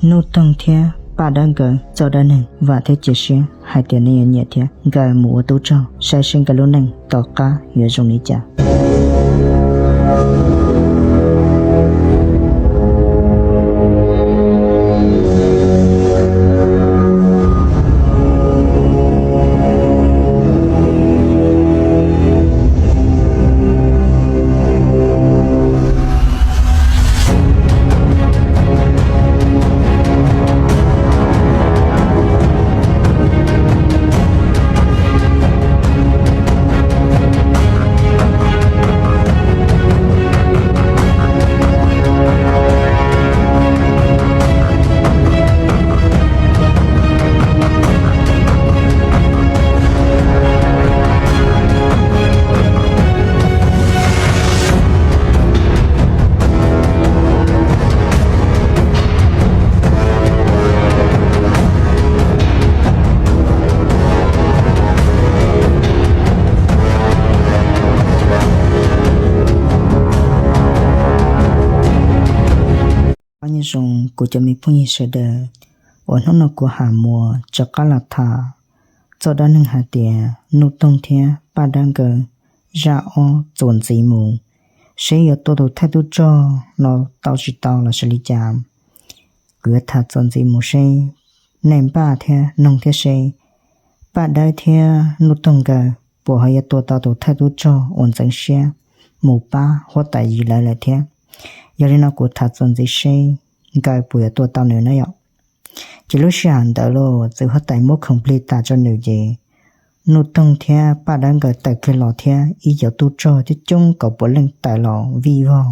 Nuj Toog thiab Paj Dawb nkawd txoj dab neeg vam thiab cia siab hais tias nej yuav nyiam thiab nkawd mus ua tub rog saib seb nkawd lub neej tom qab yuav zoo li cas. Nyob zoo kuv cov me phooj ywg sawv daws uas hnub no kuv has muas rov qab los tham txoj dab neeg hais tias Nuj Toog thiab Paj Dawb nkawd zaj ob txuas ntxiv mus, seb yuav tua tus thawj tub rog no tau tsis tau los sis li cas. Kuv yuav tham txuas ntxiv mus seb nej npaj thiab noog thiab seb Paj Dawb thiab Nuj Toog nkawd puas ho yuav tua tau tus thawj tub rog uas ntxeev siab mus pab huab tais Yiv lawv lawm thiab. Yog li no kuv tham txuas ntxiv seb nkawd puas yuav tua tau nws na yom. Ces lub sij hawm ntawd los txiv huab tais muab khoom plig tas rau nws ces Nuj Toog thiab Paj Dawb nkawd tawm kiag los thiab ib cov tub rog coob coob kaum puav leej tawm los vij vog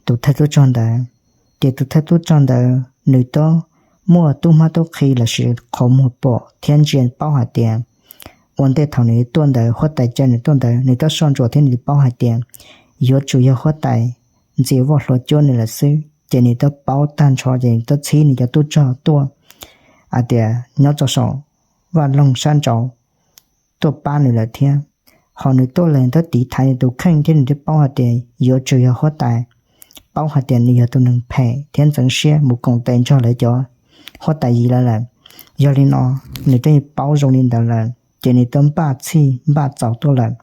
tus thawj tub rog ntawd. Ces tus thawj tub rog ntawd nws twb muaj tub hmab tub qhe los sis qhov muag pom thiab ntsia paub hais tias ua ntej thaum nws tuaj ntawd huab tais caw nws tuaj ntawd nws twb soj ntsuam thiab nws paub hais tias yuav tsum yog huab tais ntxias voj hlua cuab nws lawm xwb. Ces nws twb paub tag nrho ces nws twb txhib nws cov tub rog tuaj hais tias nyob rau saum vaj loog sab nraud tuaj pab nws lawm thiab. Ho nws tuaj los twb tiv thaiv nws tus kheej thiab nws twb paub hais tias yuav tsum yog huab tais paub hais tias nws yog tus neeg phem thiab ntxeev siab mus koom tes nrog lawv cov huab tais Yiv lawv lawm. Yog li no nws twb paub zoo li ntawd lawm ces nws twb npaj txhij npaj txaus tuaj lawm.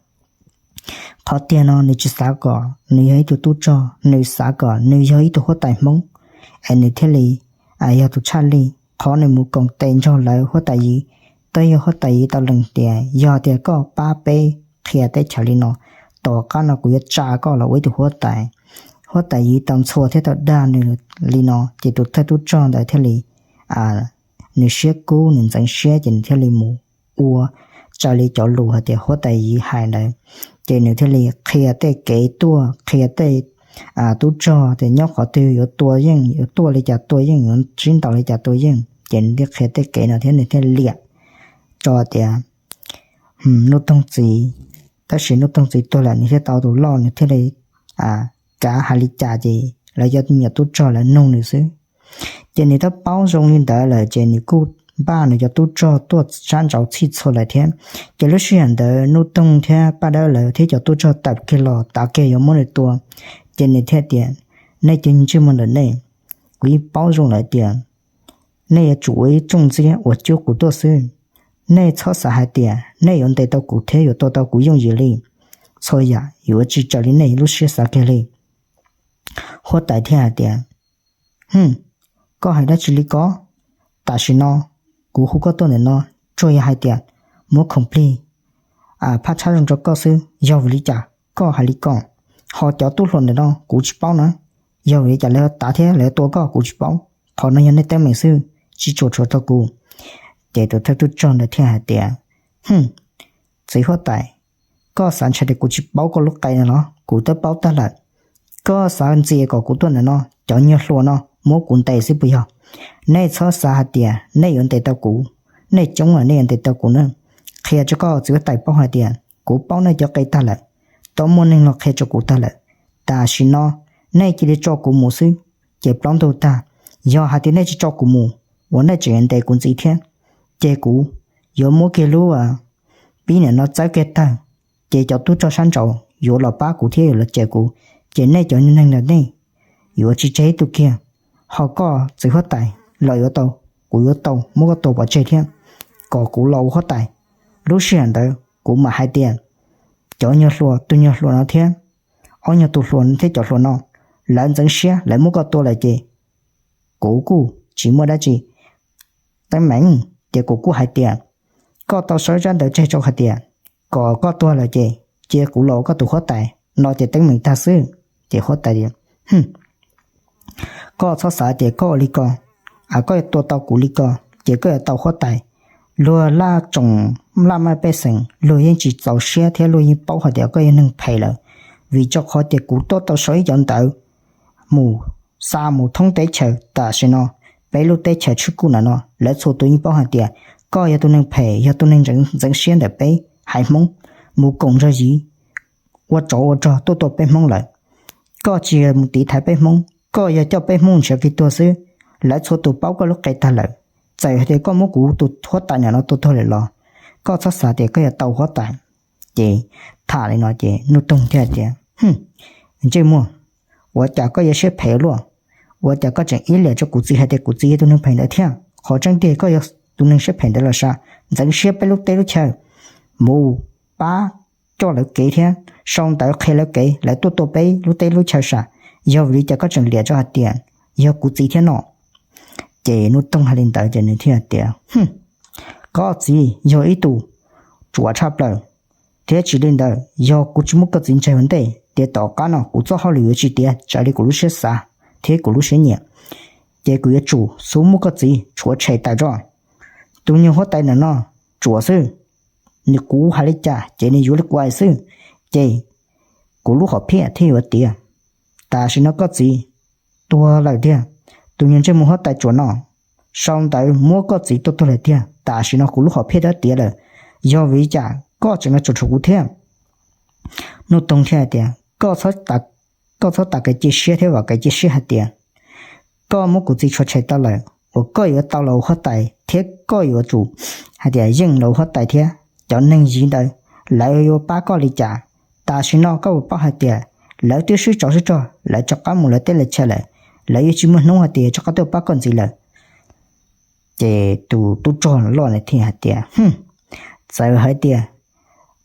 Qhov tiag no nws tsis xav kom nws yog ib tug tub rog, nws xav kom nws yog ib tug huab tais Hmoob es nws thiaj li yog tus tshaj lij. Qhov nws mus koom tes nrog lawv huab tais Yiv, twb yog huab tais Yiv tau lees tias yog tias koj pab peb qhia teb chaws li no, tom qab no kuv yuav tsa koj los ua ib tug huab tais. Huab tais Yiv tau ntxhua thiab tau dag nws li no ces tus thawj tub rog ntawd thiaj li nws siab kub nws ntxeev siab ces nws thiaj li mus ua raws li cov lus hais tias huab tais Yiv hais ntawd. Ces nws thiaj li qhia tej kev tuaj qhia tej tub rog tias nyob qhov twg yuav tua yeej yuav tuaj li cas tua yeej yuav sib ntaus li cas tua yeej ces nws thiaj qhia tej kev no thiab nws thiaj liam rau tias Nuj Toog txiv. Tab sis Nuj Toog txiv tuag lawm nws thiaj tau tus loj nws thiaj li kav hais li cas ces lawv cov me nyuam tub rog lawv nug nws xwb. Ces nws twb paub zoo li ntawd lawm ces nws kuj npaj nws cov tub rog tuaj sab nraud txhij txhua lawm thiab. Ces lub sij hawm ntawd Nuj Toog thiab Paj Dawb lawv thiab cov tub rog tawm kiag los tav kiag yuav muab nws tua. Ces nws thiaj tias, nej cov ntsej muag ntawm nej, kuv yeej paub zoo lawm tias nej yuav tsum ua ib rooj ntxiab uas cuab kuv tuaj xwb. Nej txhob xav hais tias nej yuav ntes tau kuv thiab yuav tua tau kuv yooj yim li. Txhua yam yuav tsis raws li nej lub siab xav kiag li. Huab tais thiaj hais tias, Hm, koj hais dab tsi li ko? Tam sim no kuv hu koj tuaj ntawm no tsuas yog hais tias muab khoom plig phaj tshab zoo rau koj xwb. Yog vim li cas koj hais li ko? Ho cov tub hluas ntawm no kuv tsis paub na. Yog vim li cas lawv tav thiab lawv tua koj kuv tsis paub. Qhov no yog nej teeb meem xwb, tsis tshua tshua rau kuv. Ces tus thawj tub rog ntawd thiaj hais tias, Hm, txiv huab tais, koj xav ntshai tias kuv tsis paub koj lub qe no los? Kuv twb paub tag lawm. Koj xav ntxias kom kuv tuaj ntawm no, cov nyuag hluas no muab kuv ntes xwb puas yog? Nej txhob xav hais tias nej yuav ntes tau kuv. Nej coob lawm nej yuav ntes tau kuv na. Qhia rau koj txiv huab tais paub hais tias kuv paub nej cov qe tag lawm, twb muaj neeg los qhia rau kuv tag lawm. Tam sim no nej cia li tso kuv mus xwb, ces plaub ntug tag. Yog hais tias nej tsis tso kuv mus, uas nej tseem yuav ntes kuv ntxiv thiab, ces kuv yuav muab kiag lub pib nim no txawb kiag tawg, ces cov tub rog sab nraud yuav los pab kuv thiab yuav los cawm kuv, ces nej cov neeg ntawm nej yuav tsis tseg ib tug kiag. Ho koj txiv huab tais, los yuav tau, kuv yuav tau muab koj tua pov tseg thiab kom kuv los ua huab tais. Lub sij hawm ntawd kuv mam hais tias cov nyuag hluas, tus nyuag hluas no thiab ob nyuag tus hluas thiab cov hluas no, lawv ntxeev siab lawv muab koj tua lawm ces kuv kuj tsis muaj dab tsi teeb meem, ces kuv kuj hais tias koj tau sau tsab ntawv tseg rau hais tias kom koj tuag lawm ces cia kuv los ua koj tus huab tais no ces teeb meem tag xwb. Ces huab tais tias, koj txhob xav tias koj ua li ko, koj yuav tua tau kuv li ko ces koj yuav tau huab tais. Luag laj tsoom laj mej pej xeem luag yeej tsis txaus siab thiab luag yeej paub hais tias koj yog neeg phem lawm, vim rau qhov tias kuv tuaj tau sau ib cov ntawv mus xa mus thoob teb chaws tam sim no, peb lub teb chaws Tshwj Kuj ntawm no lawv txhua tus yeej paub hais tias koj yog tus neeg phem, yog tus neeg ntxeev siab ntawm peb haiv Hmoob, mus koom nrog yiv ua tsov ua rog tuaj tua peb Hmoob lawm. Koj tsis yog mus tiv thaiv peb Hmoob, koj yog coj peb Hmoob nrhiav kev tuag xwb. Lawv txhua tus paub koj lub qe tag lawm. Txawm hais tias koj muab kuv tus huab tais ntawm no tua tuag lawm los koj txhob xav tias koj yuav tau huab tais. Ces tham li no ces Nuj Toog thiaj tias, ntsej muag, ua cas koj yuav siab phem luaj? Ua cas koj tseem ib liam rau kuv txiv hais tias kuv txiv yog tus neeg phem ntawd thiab? Qhov tseeb tiag koj yog tus neeg siab phem ntawd los sav, ntxeev siab peb lub teb lub chaw, mus pab coj lawv kev thiab sau ntawv qhia lawv kev lawv tuaj tua peb lub teb lub chaw sav, yog vim li cas koj tseem liam rau hais tias yog kuv txiv thiab no? Ces Nuj Toog hais li ntawd ces nws thiaj tias, koj txiv yog ib tus tsuas tshaj plaws, thiab tsis li ntawd yog kuv tsis muab koj txiv ntseg ua ntej ces tom qab no kuv txoj hauj lwm yuav tsis tiav raws li kuv lub siab xav thiab kuv lub siab nyiam, ces kuv yuav tsum xub muab koj txiv tshuav tshem tawm tso. Tus nyuag huab tais ntawm no tsuas xwb, nws kuv hais li cas ces nws yuav li kuv hais xwb, ces kuv lub hom phiaj thiaj yuav tiav. Tam sim no koj txiv tuag lawm tiag, tus nyuag ntsej muag huab tais tsuas no sau ntawv muab koj txiv tua tuag lawm tiag, tam sim no kuv lub hom phiaj twb tiav lawm, yog vim li cas koj tseem los tsuas rhuav kuv thiab? Nuj Toog thiaj tias, koj txhob tas kev cia siab thiab vam kev cia siab hais tias koj muab kuv txiv tshuav tshem tau lawm uas koj yuav tau los ua huab tais thiab koj yuav tsum hais tias yeej los ua huab tais thiab. Cov neeg yiv ntawd lawv yuav pab koj li cas? Tam sim no koj puas paub hais tias lawv twb swb tsov swb rog, lawv rov qab mus lawv teb lawv chaw lawm, lawv yuav tsis muaj hnub hais tias rov qab tuaj pab koj ntxiv lawm. Ces tus tub rog loj na thiaj hais tias, txawm hais tias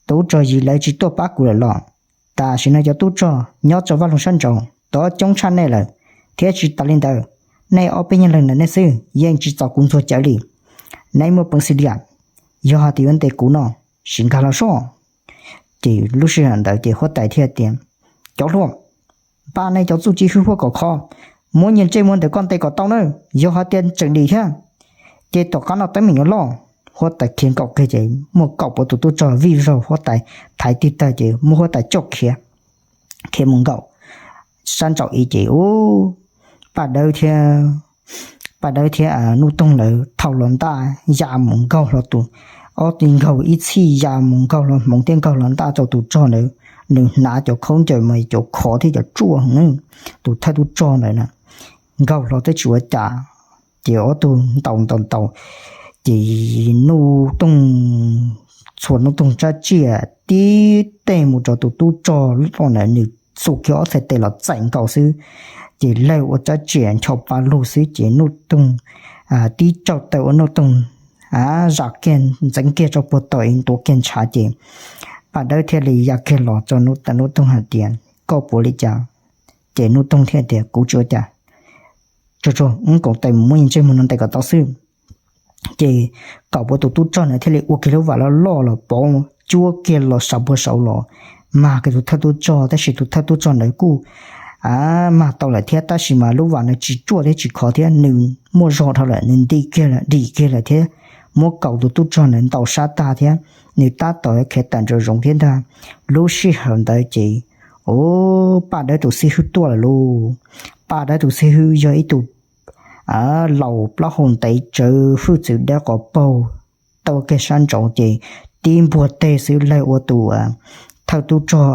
tub rog yiv lawv tsis tuaj pab kuv lawm los tam sim no cov tub rog nyob rau vaj loog sab nraud tod coob tshaj nej lawm, thiab tsis tas li ntawd, nej ob peb nyuag leeg ntawm nej xwb yeej tsis txaus kuv ntxuag cawv li. Nej muaj peev xwm liam, yog hais tias yuav ntes kuv no, sim nkag los soj. Ces lub sij hawm ntawd ces huab tais thiaj tias, cov hluas, npaj nej cov txuj ci hwj huaj kom kho, muab nyias ntsej muag ntawm koj ntes kom tau nawb, yog hais tias tseem dim thiab ces tom qab no teeb meem yuav loj. Huab tais khiav nkaum kiag ces muaj kaum pua tus tub rog vij zaug huab tais thaiv tig tawg ces muab huab tais coj khiav, khiav mus nkaum sab nraum ib ces ub, Paj Dawb thiab, Paj Dawb thiab Nuj Toog lawv thau hlo ntaj ya mus nkaug hlo tus, ob tug nkaug ib txhij ya mus nkaug hlo hmoov thiab nkaug hlo ntaj rau tus rog ntawd. Nws hnav cov khaub ncaws mas cov khov thiab cov tsuaj heev, tus thawj tub rog ntawd na, nkaug hlo twb tsis ua cas, ces ob tug ntaus ntaus ntaus, ces Nuj Toog txhua Nuj Toog tsab tsiaj tib teg mus rau tus tub rog loj ntawd, nws txuas kiag ob txhais tes los txais nkaus xwb, ces lawg ua tsab tsiaj ncho pa lug xwb ces Nuj Toog tib tsaug taw ua Nuj Toog zam kiag ntxeev kiag rau puag tom ib ntua kiag ntshav ces Paj Dawb thiaj li ya kiag los rau Nuj Toog hais tias, koj puas li cas? Ces Nuj Toog thiaj tias, kuv tsis ua cas, tsuag tsuag wb koom tes mus muab ntsej muag no ntes kom tau xwb. Ces kaum pua tus tub rog ntawd thiaj li ua kiag lub vam loj loj los pov cuab kiag los saum puag saud los mag kiag tus thawj tub rog, tab sis tus thawj tub rog ntawd kuj mag tau lawm thiab, tab sis mas lub vam ntawd tsis tsuaj thiab tsis khov thiab, nws muaj zog dhau lawm, nws nti kiag lawm, dim kiag lawm thiab, muab kaum tus tub rog ntawd ntaus sab tag thiab, nws tab tom khiav tawm nraum zoov thiab ntag. Lub sij hawm ntawd ces, ub, Paj Dawb tus xib hwb tuaj lawm lauj. Paj Dawb tus xib hwb yog ib tug laus plaub hau ntev tsawv, hwj txwv dawb qhov paug, tau kiag sab nraud ces tib npuaj teg xwb lawg ua tus thawj tub rog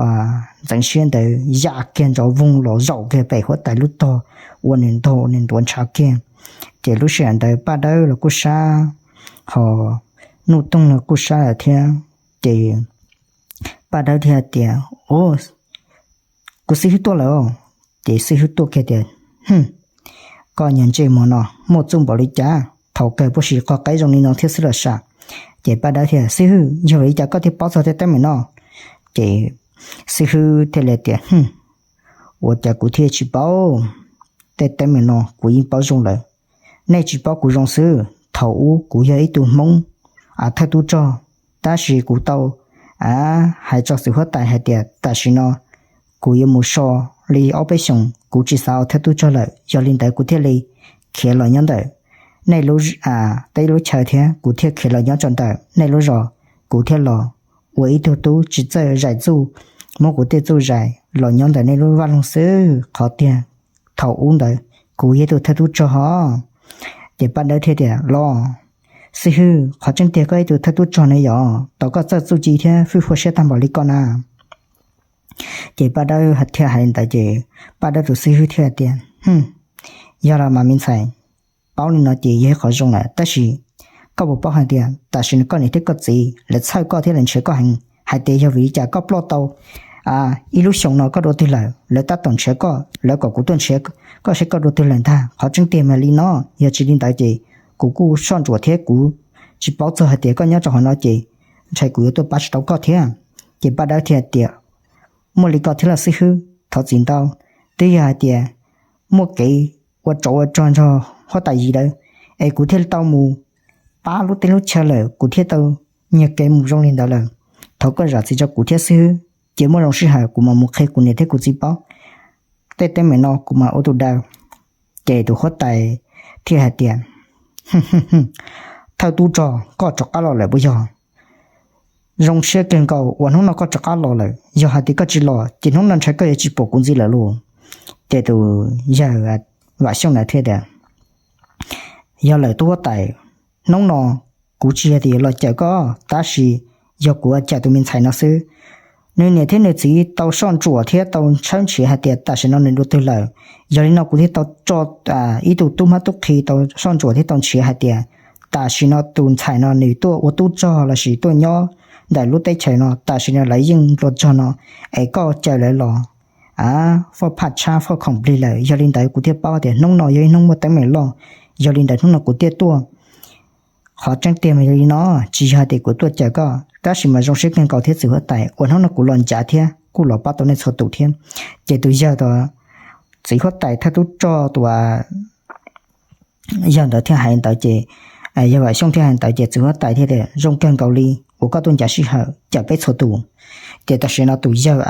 ntxeev siab ntawd ya kiag nrov voog los zaum kiag pem huab tais lub tog, ua nws ntog nws ntuav ntshav kiag. Ces lub sij hawm ntawd Paj Dawb los kuj sab, ho Nuj Toog los kuj sab lawm thiab. Ces Paj Dawb thiaj tias, kuv xib hwb tuaj lawm. Ces xib hwb tuaj kiag tias, koj niag ntsej muag no muaj txuj npaum li cas, thaum kawg puas sim qog qaib zoo li no thiab xwb los sam? Ces Paj Dawb thiaj, Xib hwb, yog vim li cas koj thiaj paub txog tej teeb meem no? Ces xib hwb thiaj li tias, Ua cas kuv thiaj tsis paub? Tej teeb meem no kuv yeej paub zoo lawm. Nej tsis paub kuv zoo xwb. Thaum ub kuv yog ib tug Hmoob thawj tub rog, tab sis kuv tau hais rau txiv huab tais hais tias tam sim no kuv yuav mus so li ob peb xyoos kuv tsis xav ua thawj tub rog lawm, yog li ntawd kuv thiaj li khiav los nyob ntawm nej lub, tej lub chaw thiab kuv thiaj khiav los nyob rau ntawm nej lub zos, kuv thiaj los ua ib tug tub tsis txawj zais txuj, muab kuv tej txuj zais los nyob ntawm nej lub vaj loog xwb. Qhov tiag thaum ub ntawd kuv yog ib tug thawj tub rog hos. Ces Paj Dawb thiaj tias, Los, xib hwb, qhov tseeb tiag koj ib tug thawj tub rog ne yog tau koj txawj txuj ci thiab hwj huaj siab tag npaum li koj na. Ces Paj Dawb thiaj hais li ntawd ces Paj Dawb tus xib hwb thiaj tias, Yog los mas me ntxhais, paub li no ces yog ib qhov zoo lawm, tab sis koj puas paub hais tias tam sim no koj niam thiab koj txiv lawv txhawj koj thiab lawv nrhiav koj heev hais tias yog vim li cas koj ploj tau ib lub xyoos no koj dua twg lawm? Lawv tab tom nrhiav koj, lawv kom kuv tuaj nrhiav koj seb koj dua twg lawm ntag. Qhov tseeb tiag mas li no, yog tsis li ntawd ces kuv kuj soj ntsuam thiab kuv tsis paub txog hais tias koj nyob rau hauv no ces ntshai kuv yuav tuaj pab tsis tau koj thiab. Ces Paj Dawb thiaj tias, Muaj li ko thiab los xib hwb, thov txim ntau. Twb yog hais tias muaj kev ua tsov ua rog nrog huab tais Yim Dawb es kuv thiaj li tau mus pab lub teb lub chaw lawm, kuv thiaj tau nyiag kev mus zoo li ntawd lawm. Thov koj zam txim rau kuv thiab xib hwb, cia muaj zoo sij hawm kuv mam mus qhia kuv niam thiab kuv txiv paub tej teeb meem no kuv mam ua tus daws. Ces tus huab tais thiaj hais tias, Thawj tub rog, koj rov qab los lawm puas yog? Zoo siab kawg nkaus uas hnub no koj rov qab los lawm, yog hais tias koj tsis los ces hnub no ntshai koj yuav tsis pom kuv ntxiv lawm lauj. Ces tus yawg Vam Xyooj ntawd thiaj tias, Yog lawm tub huab tais, hnub no kuv tsis yog tias yuav los cawm koj, tab sis yog kuv cawm tus me ntxhais no xwb. Nws niam thiab nws txiv tau soj ntsuam thiab tau tshawb nrhiav hais tias tam sim no nws dua twg lawm. Yog li no kuv thiaj tau tso ib tug tub hmab tub qhe tau soj ntsuam thiab tau nrhiav hais tias tam sim no tus ntxhais no nws tuaj ua tub rog lossis tuaj nyob ntawm lub teb chaws no, tam sim no lawv yeej nplua rog no, es koj cawm lawv los foj phaj tshab foj khoom plig lawm. Yog li ntawd kuv thiaj paub tias hnub no yog ib hnub muaj teeb meem loj. Yog li ntawd hnub no kuv thiaj tuaj. Qhov tseeb tiag mas yog li no, tsis yog hais tias kuv tuaj cawm koj, tab sis mas zoo siab kawg nkaus thiab txiv huab tais uas hnub no kuv los ncav thiab kuj los pab tau nej txhua tus thiab. Ces tus yawg, txiv huab tais thawj tub rog tus yawg ntawd thiaj hais ntawd ces, yawg Vam Xyooj thiaj hais ntawd ces txiv huab tais thiaj tias, Zoo kawg nkaus li uas koj tuaj ncav sij hawm cawm peb txhua tus. Ces tam sim no tus yawg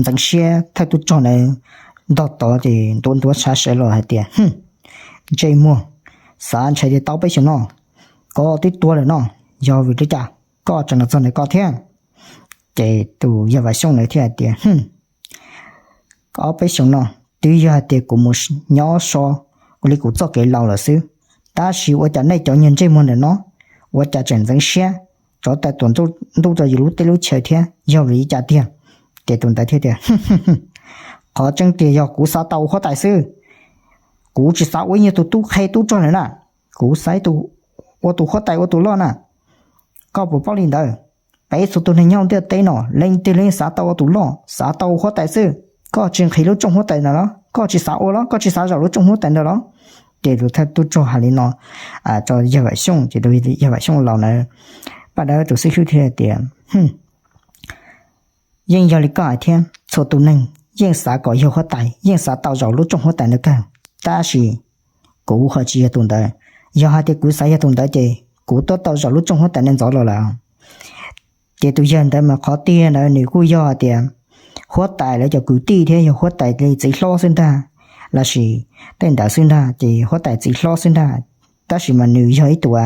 ntxeev siab thawj tub rog ntawd ntog tod ces ntuav ntuav tshav sawv los hais tias, Ntsej muag, xav ntshai tias tau peb xyoos no koj twb tuag lawm no, yog vim li cas koj tseem los txog ntawm koj thiab? Ces tus yawg Vam Xyooj ntawd thiaj hais tias, Ob peb xyoos no twb yog hais tias kuv mus nyob so ua li kuv txoj kev laus lawm xwb, tab sis ua cas nej cov niag ntsej muag ntawm no ua cas tseem ntxeev siab rov tawm tuam ntuj rau yus lub teb lub chaw thiab, yog vim li cas tiag? Ces tus ntawd thiaj tias, Qhov tseeb tiag yog kuv xav tau ua huab tais xwb, kuv tsis xav ua ib nyuag tus tub qhe tub rog lawm na, kuv xav ua tus huab tais ua tus loj na. Koj puas paub li ntawd? Peb txhua tus neeg nyob ntiaj teb no leej twg leej xav tau ua tus loj, xav tau ua huab tais xwb. Koj tsis nqhis lub rooj huab tais ntawd los? Koj tsis xav ua los? Koj tsis xav zaum lub rooj huab tais ntawd los? Ces tus thawj tub rog hais li no rau yawg Vam Xyooj, ces yawg Vam Xyooj laus ntawd, Paj Dawb tus xib hwb thiaj tias, Yeej yog li koj hais thiab, txhua tus neeg yeej xav kom yog huab tais, yeej xav tau zaum lub rooj huab tais ntawd kawg, tab sis kuv ho tsis yog tus ntawd. Yog hais tias kuv xav yog tus ntawd ces kuv twb tau zaum lub rooj huab tais ntawd ntxov los lawm. Ces tus yawg ntawd mas qhov tiag ntawd nws kuj yog hais tias huab tais lawv cov kwv tij thiab yog huab tais li txiv hlob xwb ntag, lossis tej ntawd xwb ntag, ces huab tais txiv hlob xwb ntag. Tab sis mas nws yog ib tug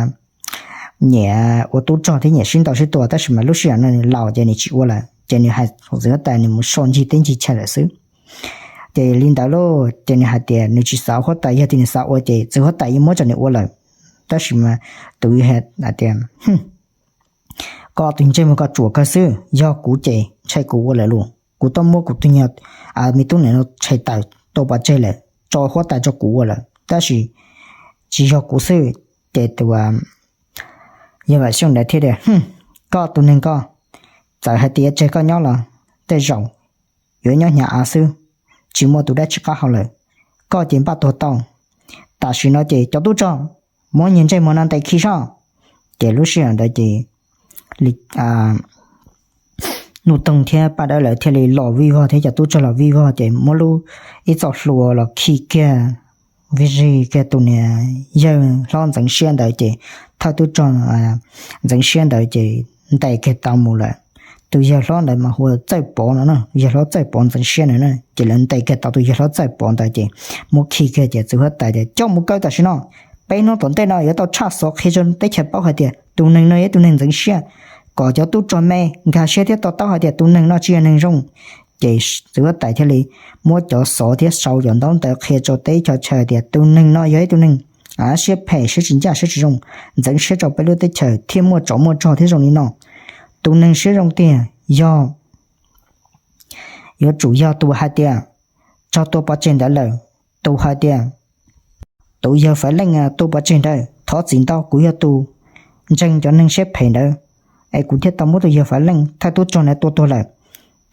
nyiam ua tub rog thiab nyiam sib ntaus sib tua, tab sis mas lub sij hawm no nws laus ces nws tsis ua lawm, ces nws hais txiv huab tais nws mus so ncig teb ncig chaw lawm xwb. Ces li ntawd lauj, ces nws hais tias nws tsis xav huab tais, yog tias nws xav ua ces txiv huab tais yeej muab rau nws ua lawm. Tab sis mas tus hais tias, Koj tus ntsej muag koj tsuas kawg xwb, yog kuv ces ntshai kuv ua lawm lauj, kuv twb muab kuv tus nyuag me tub niam no tshais tawm tua pov tseg lawm, tso huab tais rau kuv ua lawm, tab sis tsis yog kuv xwb. Ces tus yawg Vam Xyooj ntawd thiaj tias, Koj tus neeg koj, txawm hais tias tseg koj nyob los tej zaum yuav nyob hnyav av xwb, tsis muaj tus dab tsi qab hau lawm. Koj ces npaj tuag tau, Tam sim no ces cov tub rog muab niag ntsej muag no ntes khi soj. Ces lub sij hawm ntawd ces Nuj Toog thiab Paj Dawb lawv thiaj li los vij vog thiab cov tub rog los vij vog ces muab lub ib txoj hlua los khi kiag vij zig kiag tus niag yawg hlob ntxeev siab ntawd ces thawj tub rog ntxeev siab ntawd ces ntes kiag tau mus lawm. Tus yawg hlob ntawd mas hu ua Txawj Pov no, yawg hlob Txawj Pov ntxeev siab ntawd na, ces lawv ntes kiag tau tus yawg hlob Txawj Pov ntawd ces muab khi kiag ces txiv huab tais tias coj mus kaw tam sim no, peb hnub tom ntej no yuav tau tshaj xov qhia rau teb chaws paub hais tias tus neeg no yog ib tug neeg ntxeev siab, kom cov tub rog me nkag siab thiab to taub hais tias tus neeg no tsis yog neeg zoo. Ces txiv huab tais thiaj li muab cov xov thiab sau cov ntaub ntawv qhia rau teb chaws tias tus neeg no yog ib tug neeg siab phem, siab tsis ncaj, siab tsis zoo, ntxeev siab rau peb lub teb chaws thiab muaj tsov muaj rog thiab zoo li no. Tus neeg siab zoo tiag yog yuav tsum yog tus hais tias tso tua pov tseg ntawd lawm, tus hais tias tus yawg Fav Leej tua pov tseg ntawd, thov txim ntau, kuv yog tus ntseeg cov neeg siab phem ntawd es kuv thiaj tau muab tus yawg Fav Leej thawj tub rog ntawd tua tuag lawm.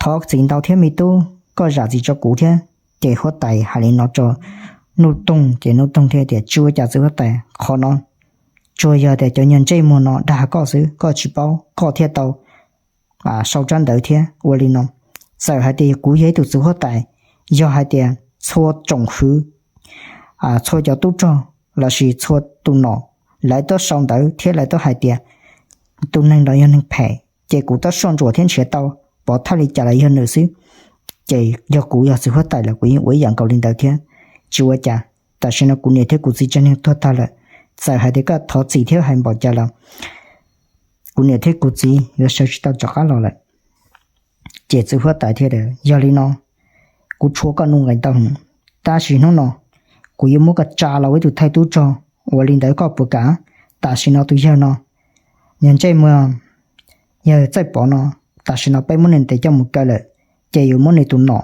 Thov txim ntau thiab me tub, koj zam txim rau kuv thiab. Ces huab tais hais li no rau Nuj Toog ces Nuj Toog thiaj tias tsis ua cas txiv huab tais, qhov no tsuas yog tias cov nyuag ntsej muag no dag koj xwb, koj tsis paub koj thiaj tau sau tsab ntawv thiab ua li no. Txawm hais tias kuv yog ib tug txiv huab tais, yog hais tias txhua tsoom hwv, txhua cov tub rog lossis txhua tus nom, lawv twb sau ntawv thiab lawv twb hais tias tus neeg no yog neeg phem, ces kuv twb soj ntsuam thiab nrhiav tau pov thawj li cas los yog nws xwb. Ces yog kuv yog txiv huab tais los kuv yeej ua ib yam nkaus li ntawd thiab. Tsis ua cas, tam sim no kuv niam thiab kuv txiv tsev neeg tuag tag lawm, txawm hais tias koj thov txim thiab hais npaum cas los kuv niam thiab kuv txiv yuav sawv tsis tau rov qab los lawm. Ces txiv huab tais thiaj tias yog li no, kuv tshuav koj nuj nqis ntau heev, tab sis hnub no kuv yuav muab koj tsa los ua ib tug thawj tub rog, ua li ntawd koj puas kam? Tam sim no tus yawg no, yog ntsej muag yawg Txawj Pov no, tam sim no peb muab nws ntes coj mus kaw lawm, ces yuav muab nws tus nom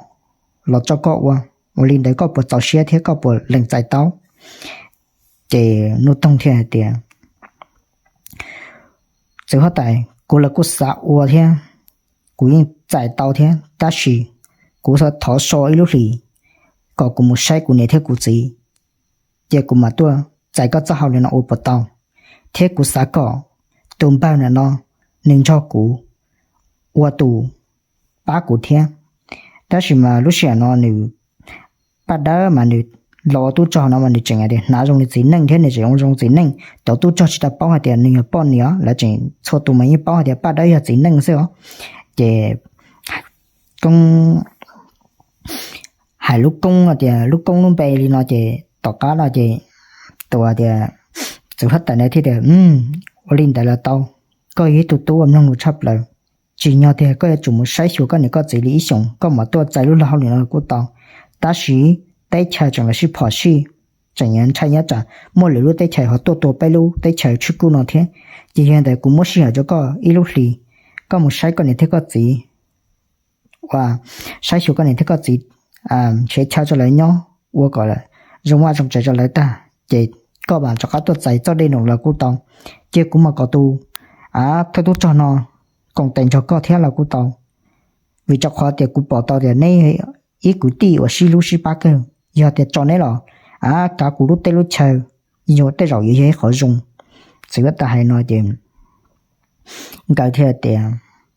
los rau koj ua, ua li ntawd koj puas txaus siab thiab koj puas lees txais tau? Ces Nuj Toog thiaj hais tias txiv huab tais, kuv los kuj xav ua thiab, kuv yeej txais tau thiab, tab sis kuv thov so ib lub hlis kom kuv mus saib kuv niam thiab kuv txiv, ces kuv mam tuaj txais koj txoj hauj lwm no ua puas tau. Thiab kuv xav kom tus npawg ntawm no nws nrog kuv ua tus pab kuv thiab. Tab sis mas lub sij hawm no nws, Paj Dawb mas nws los ua tub rog no mas nws tseem tias hnav zoo li txiv neej thiab nws tseem zoo zoo txiv neej, cov tub rog tsis tau paub hais tias nws yog poj niam, lawv tseem txhua tus mas yeej paub hais tias Paj Dawb yog txiv neej xwb os. Ces koob, hais lub koob tias lub koob lub npe li no ces tom qab no ces tus tias txiv huab tais ntawd thiaj tias ua li ntawd los tau, koj yog ib tug tub uas mloog lus tshaj plaws, tsim nyog tias koj yuav tsum mus saib xyuas koj niam koj txiv li ib xyoos koj mam tuaj txais lub luag hauj lwm no kuj tau. Tab sis teb chaws tseem los sib phom sij, tseem yuav ntshai nyob tsam muaj lwm lub teb chaws ho tuaj tua peb lub teb chaws Tshwj Kuj no thiab. Ces yog ntawd kuv muab sij hawm rau koj ib lub hlis, koj mus saib koj niam thiab koj txiv, ua, saib xyuas koj niam thiab koj txiv, nrhiav chaw rau lawv nyob ua kom zoo vaj zoo tsev rau lawv tag, ces koj mam rov qab tuaj txais txoj dej no los kuj tau. Ces kuv mam kom tus thawj tub rog no koom tes nrog koj thiab los kuj tau, vim rau qhov tias kuv pom tau tias neb ib kwv tij uas sib hlub sib pab kawg, yog tias tso neb los kav kuv lub teb lub chaw, tej zaum yuav yog ib qhov zoo. Txiv huab tais hais no ces nkawd thiaj tias,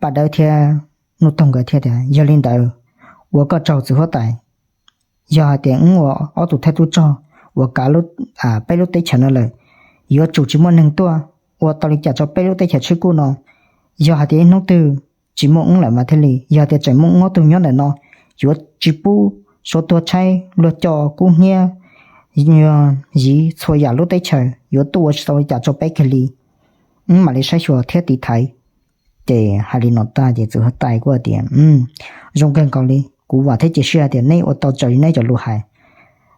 Paj Dawb thiab Nuj Toog nkawd thiaj tias yog li ntawd, ua koj tsaug txiv huab tais. Yog hais tias wb ua ob tug thawj tub rog uas kav peb lub teb chaws no lawm, yuav tsum tsis muaj neeg tuaj ua tau li cas rau peb lub teb chaws Tshwj Kuj no. Yog hais tias ib hnub twg tsis muaj wb lawm mas thiaj li, yog tias tseem muaj wb ob tug nyob ntawm no, yuav tsis pub suav tuag tshaib luag co kub hnyiab, yiv txhua yam lub teb chaws yuav tuaj ua tsis tau li cas rau peb kiag li. Wb mam li saib xyuas thiab tiv thaiv. Ces hais li no tag ces txiv huab tais kuj hais tias zoo kawg nkaus li, kuv vam thiab cia siab hais tias neb ua tau raws li neb cov lus hais.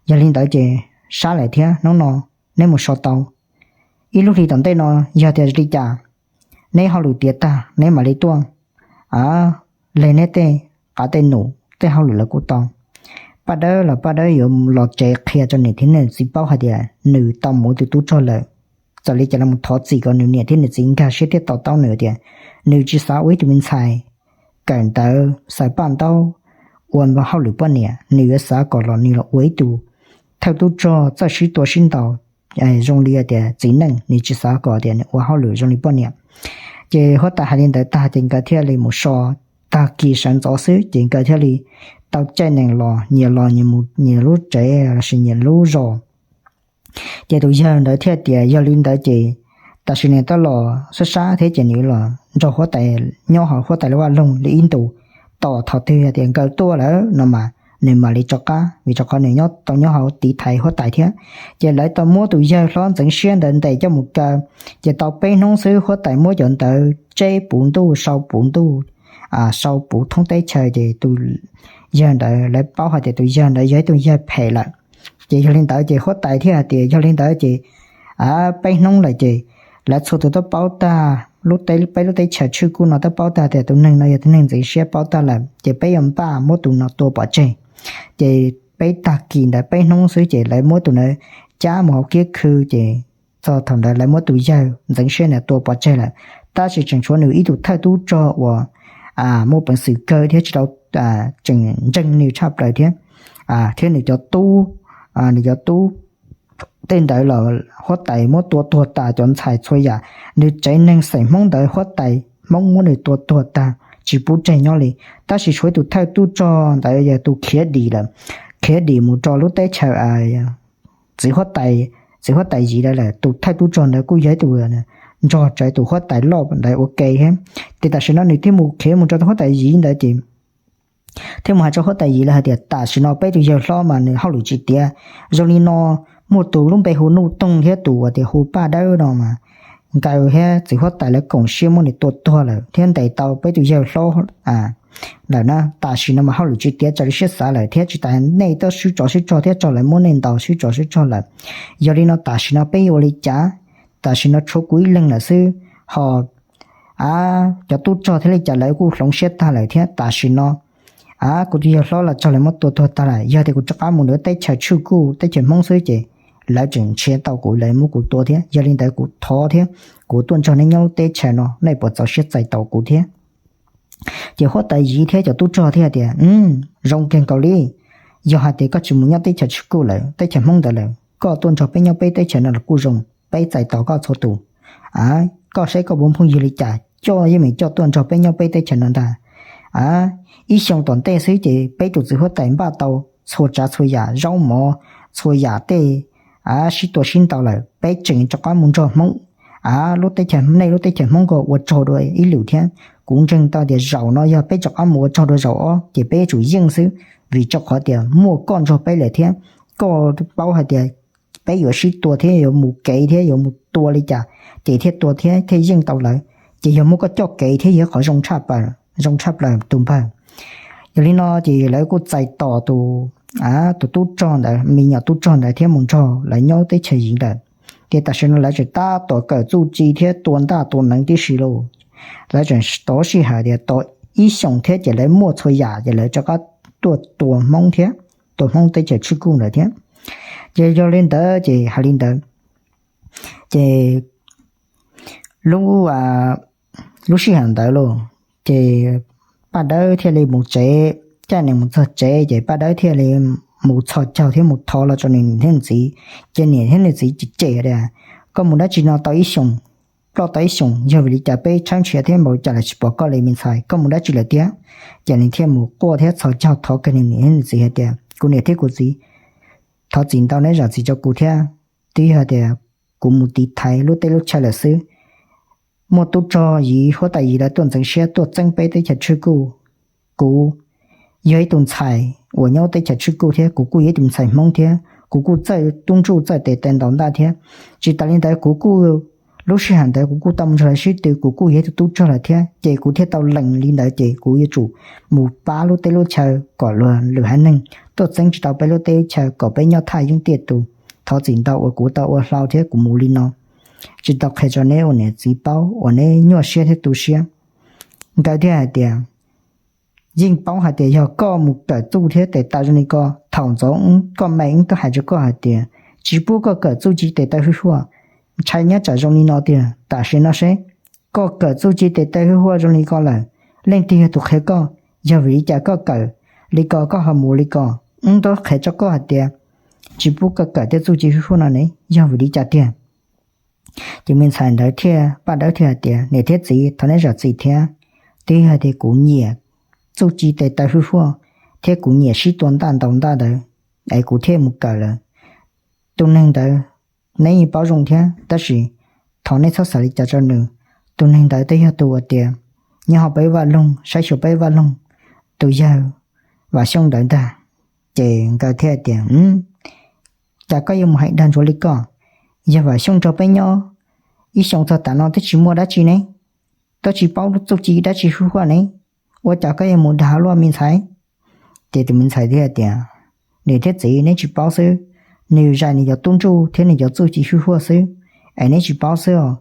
Yog li ntawd ces sab lawm thiab, hnub no neb mus so tau, ib lub hlis tom ntej no yog tias li cas neb hauj lwm tiav tag neb mam li tuaj leg neb tej qav tej num tej hauj lwm lawm kuj tau. Paj Dawb los Paj Dawb yuav los tsev qhia rau niam thiab nws txiv paub hais tias nws tau mus ua tus tub rog lawm. Txawm li cas los mus thov txim kom nws niam thiab nws txiv nkag siab thiab to taub nws tias nws tsis xav ua ib tug me ntxhais kawm ntawv xaws paj ntaub ua hauj lwm poj niam, nws yuav xav kom los nws los ua ib tug thawj tub rog txawj sib tua sib ntaus, zoo li tias txiv neej nws tsis xav kom tias nws ua hauj lwm zoo li poj niam. Ces huab tais hais li ntawd tag ces nkawd thiaj li mus so, tag kis sawv ntxov xwb ces nkawd thiaj li tau caij nees los nyias los nyias lub tsev lossis nyias lub zos. Ces tus yawg ntawd thiaj tias yog li ntawd ces tam sim nws twb los sab sab thiab ces nws los nrog huab tais nyob hauv huab tais lub vaj loog li ib ntus, tos thaum twg tias nkawd tuaj lawm no mas nws mam li rov qab, vim rau qhov nws nyob tau nyob hauv tiv thaiv huab tais thiab. Ces lawv tau muab tus yawg hlob ntxeev siab ntawd ntes coj mus kaw. Ces tau peb hnub xwb huab tais muab cov ntawd tseb puv ntuj sau puv ntuj, sau puv thoob teb chaws ces tus yawg ntawd lawv paub hais tias tus yawg ntawd yog ib tug yawg phem lawm. Ces yog li ntawd ces huab tais thiaj hais tias yog li ntawd ces peb hnub lawm ces lawv txhua tus twb paub tag, peb lub teb chaws Tshwj Kuj no twb paub tag tias tus neeg no yog tus neeg ntxeev siab, paub tag lawm ces peb yuav npaj muab tus no tua pov tseg. Ces peb tag kis ntawd peb hnub xwb ces lawv muab tus ntawd cab mus hauv kiab khw ces txog thaum ntawd lawv muab tus yawg ntxeev siab ntawd tua pov tseg lawm. Tab sis tseem tshuav nws ib tug thawj tub rog uas muaj peev xwm kawg thiab tsis tau, tseem ntseeg nws tshaj plaws thiab, thiab nws cov tub, nws cov tub tej ntawd los huab tais muab tua tuag tas cov ntxhais txhua yam. Nws tsev neeg xeem Hmoob ntawd huab tais Hmoob muab nws tua tuag tag tsis pub tseg nyob li. Tab sis tshuav ib tus thawj tub rog ntawd yog tus khiav dim lawm, khiav dim mus rau lub teb chaws txiv huab tais, txiv huab tais Yiv lawm. Tus thawj tub rog ntawd kuj yog ib tus nrog rawv tus huab tais loj ntawd ua ke thiab. Ces tam sim no nws thiaj mus khiav mus rau tus huab tais Yiv ntawd ces thiaj mus hais rau huab tais Yiv lawv hais tias tam sim no peb tus yawg hlob mas nws hauj lwm tsis tiav. Zoo li no muaj tus lub npe hu Nuj Toog thiab tus uas tias hu Paj Dawb no mas nkawd thiab txiv huab tais lawv koom siab muab nws tua tuag lawm thiab ntes tau peb tus yawg hlob lawm na. Tam sim no mas hauj lwm tsis tiav raws li siab xav lawm thiab tsis tas nej twb sib tsov sib rog thiab raug lawv muab nej ntaus sib tsov sib rog lawm. Yog li no tam sim no peb yuav ua li cas? Tam sim no tshuav kuv ib leeg lawm xwb, ho cov tub rog thiab li cas lawv kuj hloov siab tag lawm thiab. Tam sim no kuv tus yawg hlob los raug lawv muab tua tuag tag lawm. Yog tias kuv rov qab mus lawv teb chaws Tshwj Kuj teb chaws Hmoob xwb ces lawv tseem nrhiav tau kuv, lawv muab kuv tua thiab. Yog li ntawd kuv thov thiab kuv tuaj nrog nej nyob lub teb chaws no, nej puas txaus siab txais tos kuv thiab? Ces huab tais Yiv thiab cov tub rog thiaj tias zoo kawg nkaus li. Yog hais tias koj tsis mus nyob teb chaws Tshwj Kuj lawm, teb chaws Hmoob ntawd lawm, koj tuaj nrog peb nyob peb teb chaws no los kuj zoo, peb txais tos koj txhua tus. Koj saib koj puas phooj ywg li cas coj yeej meem coj tuaj nrog peb nyob peb teb chaws no ntag. Ib xyoo tom ntej xwb ces peb tus txiv huab tais npaj tau txhua tsav txhua yam, zaub mov, txhua yam tej sib tua sib ntaus lawm, peb tseem rov qab mus nrog Hmoob. Lub teb chaws, nej lub teb chaws Hmoob ko ua tsaug dua ib lwm thiab. Kuv ntseeg tau tias zaum no yog peb rov qab mus ua tsaug dua zaum ob ces peb yuav tsum yeej xwb, vim rau qhov tias muaj koj nrog peb lawm thiab. Koj paub hais tias peb yuav sib tua thiab yuav mus kev thiab yuav mus tua li cas ces thiaj tua thiab thiaj yeej tau lawv. Ces yog muaj koj coj kev thiab yog qhov zoo tshaj plaws tus npawg. Yog li no ces lawv kuj txais tos tus, tus tub rog ntawd, me nyuam tub rog ntawd thiab mus nrog lawv nyob teb chaws Yiv lawm. Ces tam sim no lawv tseem tab tom kawm txuj ci thiab tua ntaj tua neev tib si lauj. Lawv tseem tov sij hawm tias tau ib xyoos thiab ces lawv muaj txhua yam ces lawv rov qab tuaj tua Hmoob thiab, tua Hmoob teb chaws Tshwj Kuj ntawd thiab. Ces yog li ntawd ces hais li ntawd, ces lub, lub sij hawm ntawd lauj, ces Paj Dawb thiaj li mus tsev, caij nws mus txog tsev ces Paj Dawb thiaj li mus txhos caug thiab mus thov los rau nws niam thiab nws txiv. Ces niam thiab nws txiv cem cem tias, koj mus dab tsi no tau ib xyoos, ploj tau ib xyoos, yog vim li cas peb tshawb nrhiav thiab npaum cas los tsis pom koj li me ntxhais, koj mus dab tsi lawm tiag? Ces nws thiaj mus quaj thiab txhos caug thov kiag nws niam thiab nws txiv hais tias, kuv niam thiab kuv txiv, thov txim ntau neb zam txim rau kuv thiab. Twb yog tias kuv mus tiv thaiv lub teb lub chaw lawm xwb. Muaj tub rog Yiv, huab tais Yiv lawv tuaj ntxeev siab tuaj txeeb peb teb chaws Tshwj Kuj. Kuv yog ib tug ntxhais uas nyob teb chaws Tshwj Kuj thiab kuv kuj yog ib tug ntxhais Hmoob thiab kuv kuj txawj tub ntsuj txawj tes taw ntaus ntaj thiab. Tsis tas li ntawd kuv kuj, lub sij hawm ntawd kuv kuj tau mus nrog lawv sib tw, kuv kuj yog ib tug tub rog lawm thiab ces kuv thiaj tau lees li ntawd ces kuv yuav tsum mus pab lub teb lub chaw kom luag lwm haiv neeg tuaj txeeb tsis tau peb lub teb lub chaw kom peb nyob thaj yeeb tiaj tus. Thov txim ntau uas kuv tau ua hlau thiab kuv mus li no tsis tau qhia rau neb ua niam txiv paub uas neb nyuaj siab thiab tu siab. Nkawd thiaj hais tias, yeej paub hais tias yog koj mus kawm txuj thiab tes taw zoo li ko, thaum ntxov koj me wb twb hais rau koj hais tias tsis pub koj kawm txuj ci tes taw hwj huaj, ntshai nyob tsam zoo li no tiag. Tam sim no seb, koj kawm txuj ci tes taw hwj huaj zoo li ko lawm, leej twg yog tus qhia koj? Yog vim li cas koj kawm li ko koj ho mus li ko? Wb twb qhia rau koj hais tias tsis pub koj kawm tej txuj ci hwj huaj no ne, yog vim li cas tiag? Ces me ntxhais ntawd thiaj, Paj Dawb thiaj hais tias, Niam thiab txiv, thov neb zam txim thiab. Twb yog tias kuv nyiam txuj ci tes taw hwj huaj thiab kuv nyiam sib tua ntaj ntaus ntaj ntawd es kuv thiaj mus kawm lawm. Tus neeg ntawd neb yeej paub zoo thiab, tab sis thov neb txhob xav li cas rau nws. Tus neeg ntawd twb yog tus uas tias nyob hauv peb vaj loog, saib xyuas peb vaj loog, tus yawg Vam Xyooj ntawd ntag. Ces nkawd thiaj tias, Cas koj yuav mus hais dag ntsuav li ko? Yawg Vam Xyooj nrog peb nyob ib xyoo txog tav no twb tsis muaj dab tsi ne, twb tsis paub txuj ci dab tsi hwj huaj ne, ua cas koj yuav mus dag luaj me ntxhais? Ces tus me ntxhais thiaj tias, Niam thiab txiv, neb tsis paub xwb, nws zais nws cov tub ntsuj thiab nws cov txuj ci hwj huaj xwb, es neb tsis paub xwb os.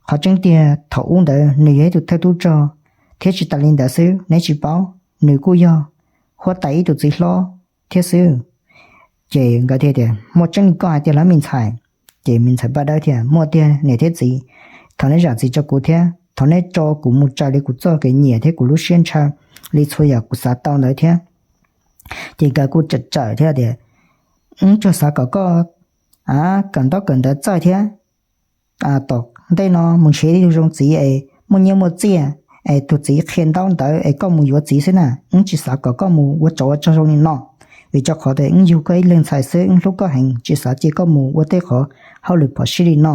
Qhov tseeb tiag thaum ub ntawd nws yog ib tug thawj tub rog, thiab tsis tas li ntawd xwb, neb tsis paub, nws kuj yog huab tais ib tug txiv hlob thiab xwb. Ces nkawd thiaj tias, Muaj tseeb li koj hais tiag los me ntxhais? Ces me ntxhais Paj Dawb thiaj, Muaj tiag niam thiab txiv, thov neb zam txim rau kuv thiab thov neb tso kuv mus raws li kuv txoj kev nyiam thiab kuv lub siab ntshaw li txhua yam kuv xav tau ntawd thiab. Ces nkawd kuj tsawm tsawm thiab tias, Wb tsuas xav kom koj kawm ntaub kawm ntawv txawj thiab tom ntej no mus nrhiav ib tug zoo txiv es muaj nyiaj muaj txiaj, es tus txiv qhia ntaub ntawv es koj mus yuav txiv xwb na. Wb tsis xav kom koj mus ua tsov ua rog zoo li no, vim rau qhov tias wb yug koj ib leeg ntxhais xwb, wb hlub koj heev, tsis xav cia koj mus ua tej qhov hauj lwm phom sij li no.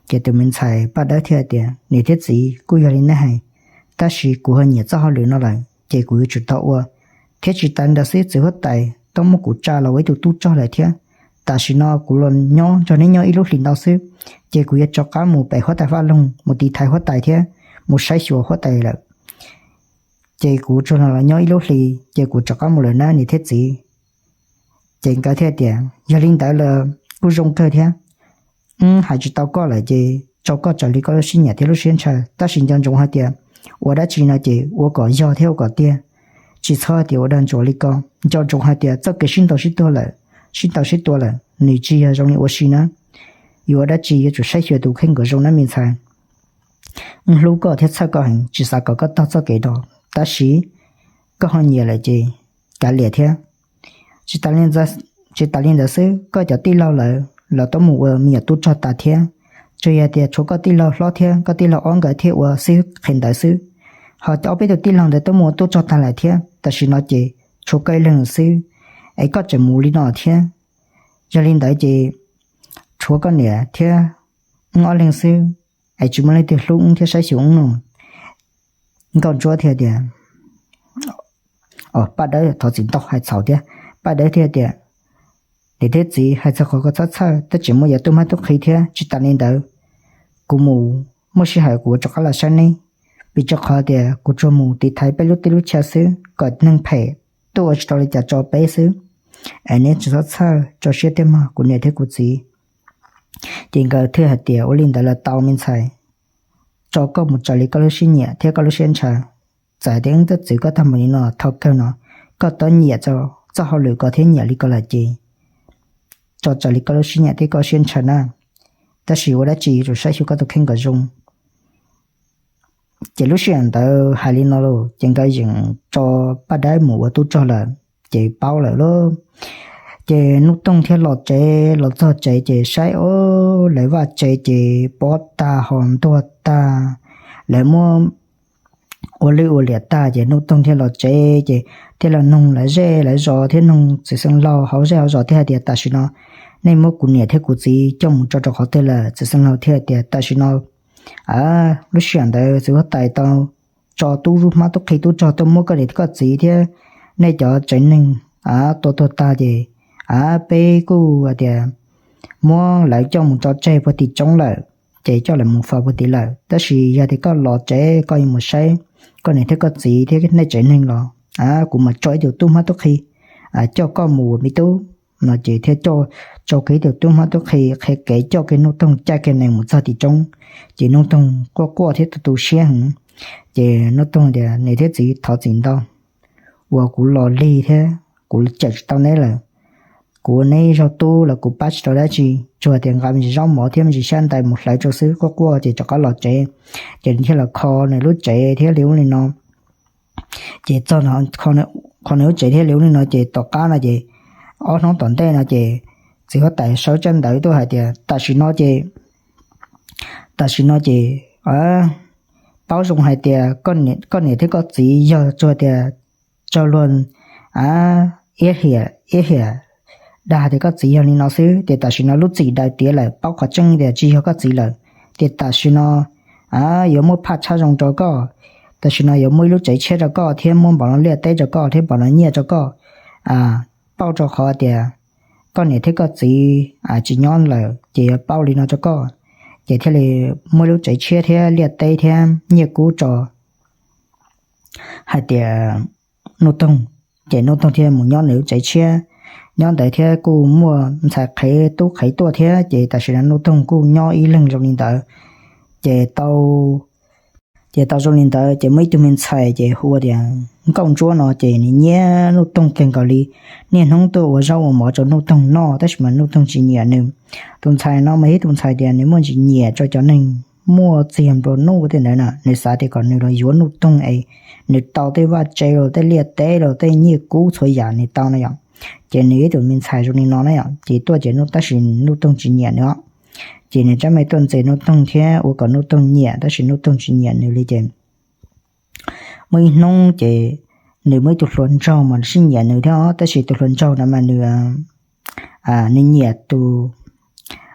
Ces tus me ntxhais Paj Dawb thiaj tias, Niam thiab txiv, kuj yog li nej hais, tab sis kuv ho nyiam txoj hauj lwm no lawm ces kuv yuav tsum tau ua. Thiab tsis tas li ntawd xwb, txiv huab tais tau muab kuv tsa los ua ib tug tub rog lawm thiab. Tam sim no kuv los nyob nrog neb nyob ib lub hlis ntau xwb, ces kuv yuav rov qab mus pem huab tais vaj loog mus tiv thaiv huab tais thiab mus saib xyuas huab tais lawm. Ces kuv tsuas los nyob ib lub hlis ces kuv rov qab mus lawm na niam thiab txiv. Ces nkawd thiaj tias, Yog li ntawd los kuj zoo kawg thiab. Wb hais tsis tau koj lawm ces tso koj raws li koj lub siab nyiam thiab lub siab ntshaw, tab sis nco ntsoov hais tias ua dab tsi no ces ua kom yog thiab ua kom tiag, tsis txhob tias ua dag ntsuav li ko. Nco ntsoov hais tias txoj kev sib ntaus sib tua lawm, sib ntaus sib tua lawm nws tsis yog zoo li ua si na. Yuav ua dab tsi yuav tsum saib xyuas tus kheej kom zoo na me ntxhais. Wb hlub koj thiab txhawj koj heev, tsis xav kom koj tag txoj kev no, tab sis koj ho nyiam lawm ces kav liam thiab. Tsis tas li ntawd xwb, koj cov tij laug lawv los twb mus ua me nyuam tub rog tas thiab. Tsuas yog tias tshuav koj tij laug hlob thiab koj tij laug ob nkawd thiaj ua xib hwb qhia ntawv xwb, ho ob peb tug tij laug ntawd twb mus ua tub rog tag lawm thiab. Tam sim no ces tshuav koj ib leeg xwb, es koj tseem mus li no thiab. Yog li ntawd ces tshuav koj niam thiab wb ob leeg xwb, es tsis muaj leej twg hlub wb thiab saib xyuas wb no. Nkauj Ntsuab thiaj tias, Paj Dawb, thov txim ntau hais txhaum thiab. Paj Dawb thiaj tias, Niam thiab txiv, hais txog qhov koj txhob txhawj, twb tseem muaj yog tub mab tub qhe thiab. Tsis tas li ntawd, kuv mus, muaj sij hawm kuv rov qab los saib neb, vim rau qhov tias kuv tsuas mus tiv thaiv peb lub teb lub chaw xwb, kom neeg phem tuaj ua tsis tau li cas tso peb xwb. Es neb tsis txhob txhawj, tso siab thiab mog kuv niam thiab kuv txiv. Ces nkawd thiaj hais tias, Ua li ntawd los tau me ntxhais, tso koj mus raws li koj lub siab nyiam thiab koj lub siab ntshaw. Txawm tias wb twb txwv koj tag npaum li no, thaum kawg no koj twb nyiam txoj hauj lwm ko thiab nyiam li ko lawm ces tso raws li koj lub siab nyiam thiab koj siab ntshaw na. Tab sis ua dab tsi yuav tsum saib xyuas koj tus kheej kom zoo. Ces lub sij hawm ntawd hais li no los ces nkawd yeej tso Paj Dawb mus ua tub rog lawm, ces paub lawm lauj. Ces Nuj Toog thiaj los tsev, los txog tsev ces saib, o, lawv vaj tsev ces pob tag ho ntuag tag, lawv muab ua lwj ua liam tag. Ces Nuj Toog thiaj los tsev ces thiaj los noog lawv zej lawv zos thiab noog txiv xeev laus hauv zej hauv zos thiaj hais tias, Tam sim no nej muab kuv niam thiab kuv txiv coj mus tso rau qhov twg lawm? Txiv xeev laus thiaj tias, Tam sim no lub sij hawm ntawd txiv huab tais tau tso tub mab tub qhe tub rog tuaj muab koj niam koj txiv thiab nej cov tsev neeg tua tuag tag ces peb kuj hais tias muab lawv coj mus tso tseg puag tim roob lawm, ces coj lawv mus faus puag tim lawm. Tab sis yog tias koj los tsev koj yuav mus saib koj niam thiab koj txiv thiab nej tsev neeg los kuv mam tso ib tug tub mab tub qhe coj koj mus ua me tub. No ces thiaj tso kiag ib tug tub mab tub qhe qhia kev coj kiag Nuj Toog caij kiag nees mus txog tim roob. Ces Nuj Toog quaj quaj thiab tu tu siab heev. Ces Nuj Toog tias, Niam thiab txiv, thov txim ntau uas kuv los lig thiab kuv cawm tsis tau neb lawm. Kuv ua neb zaug tub los kuv pab tsis tau dab tsi, tsuas tias nqa me ntsis zaub mov thiab me ntsis xyab ntais mus hlawv rau xwb. Quaj quaj ces rov qab los tsev, ces nws thiaj los kho nws lub tsev thiab li ub li no. Ces txog, kho nws lub tsev thiab li ub li no ces tom qab no ces ob hnub tom ntej no ces tus huab tais sawv tsab ntawv tuaj hais tias tam sim no ces, tam sim no ces paub zoo hais tias koj niam thiab koj txiv yog tsuas tias tsaug luag iab hiam iab hiam dag tias koj txiv yog li no xwb, ces tam sim no lub txim daws tiav lawm, paub qhov tseeb tias tsis yog koj txiv lawm, ces tam sim no yuav muab phaj tshab zoo rau koj, tam sim no yuav muab ib lub tsev tshiab rau koj thiab muab npaum no liaj teb rau koj thiab npaum no nyiaj rau koj, pauj rau qhov tias koj niam thiab koj txiv tsis nyob lawm ces yuav pauj li no rau koj, ces thiaj li muab ib lub tsev tshiab thiab liaj teb thiab nyiaj kub rau hais tias Nuj Toog. Ces Nuj Toog thiaj mus nyob nws lub tsev tshiab, nyob ntawd thiab kuj muaj ntxhais qhev tub qhev tuaj thiab, ces tam sim no Nuj Toog kuj nyob ib leeg zoo li ntawd. Ces tau ces tau zoo li ntawd ces muaj ib tug me ntxhais ces hu ua tias Nkauj Ntsuab no ces nws nyiam Nuj Toog kawg nkaus li. Niaj hnub tuaj ua zaub ua mov rau Nuj Toog noj, tab sis mas Nuj Toog tsis nyiam nws. Tus ntxhais no mas yog ib tus ntxhais tias nws muaj ntsis nyiam rau cov neeg muaj txiag nplua nuj tej ntawd na, nws xav tias kom nws los yuav Nuj Toog es nws tau tej vaj tse los tej liaj teb los tej nyiaj kub txhua yam nws tau na yom. Ces nws ib tug me ntxhais zoo li no na yom, ces tuaj ces tab sis Nuj Toog tsis nyiam nws os. Ces nws tsab me tuaj ntxias Nuj Toog thiab ua kom Nuj Toog nyiam, tab sis Nuj Toog tsis nyiam nws li ces muaj ib hnub ces nws muaj ib tug hluas nraug mas sib nyiam nws thiab, tab sis tus hluas nraug no mas nws nws nyiam tus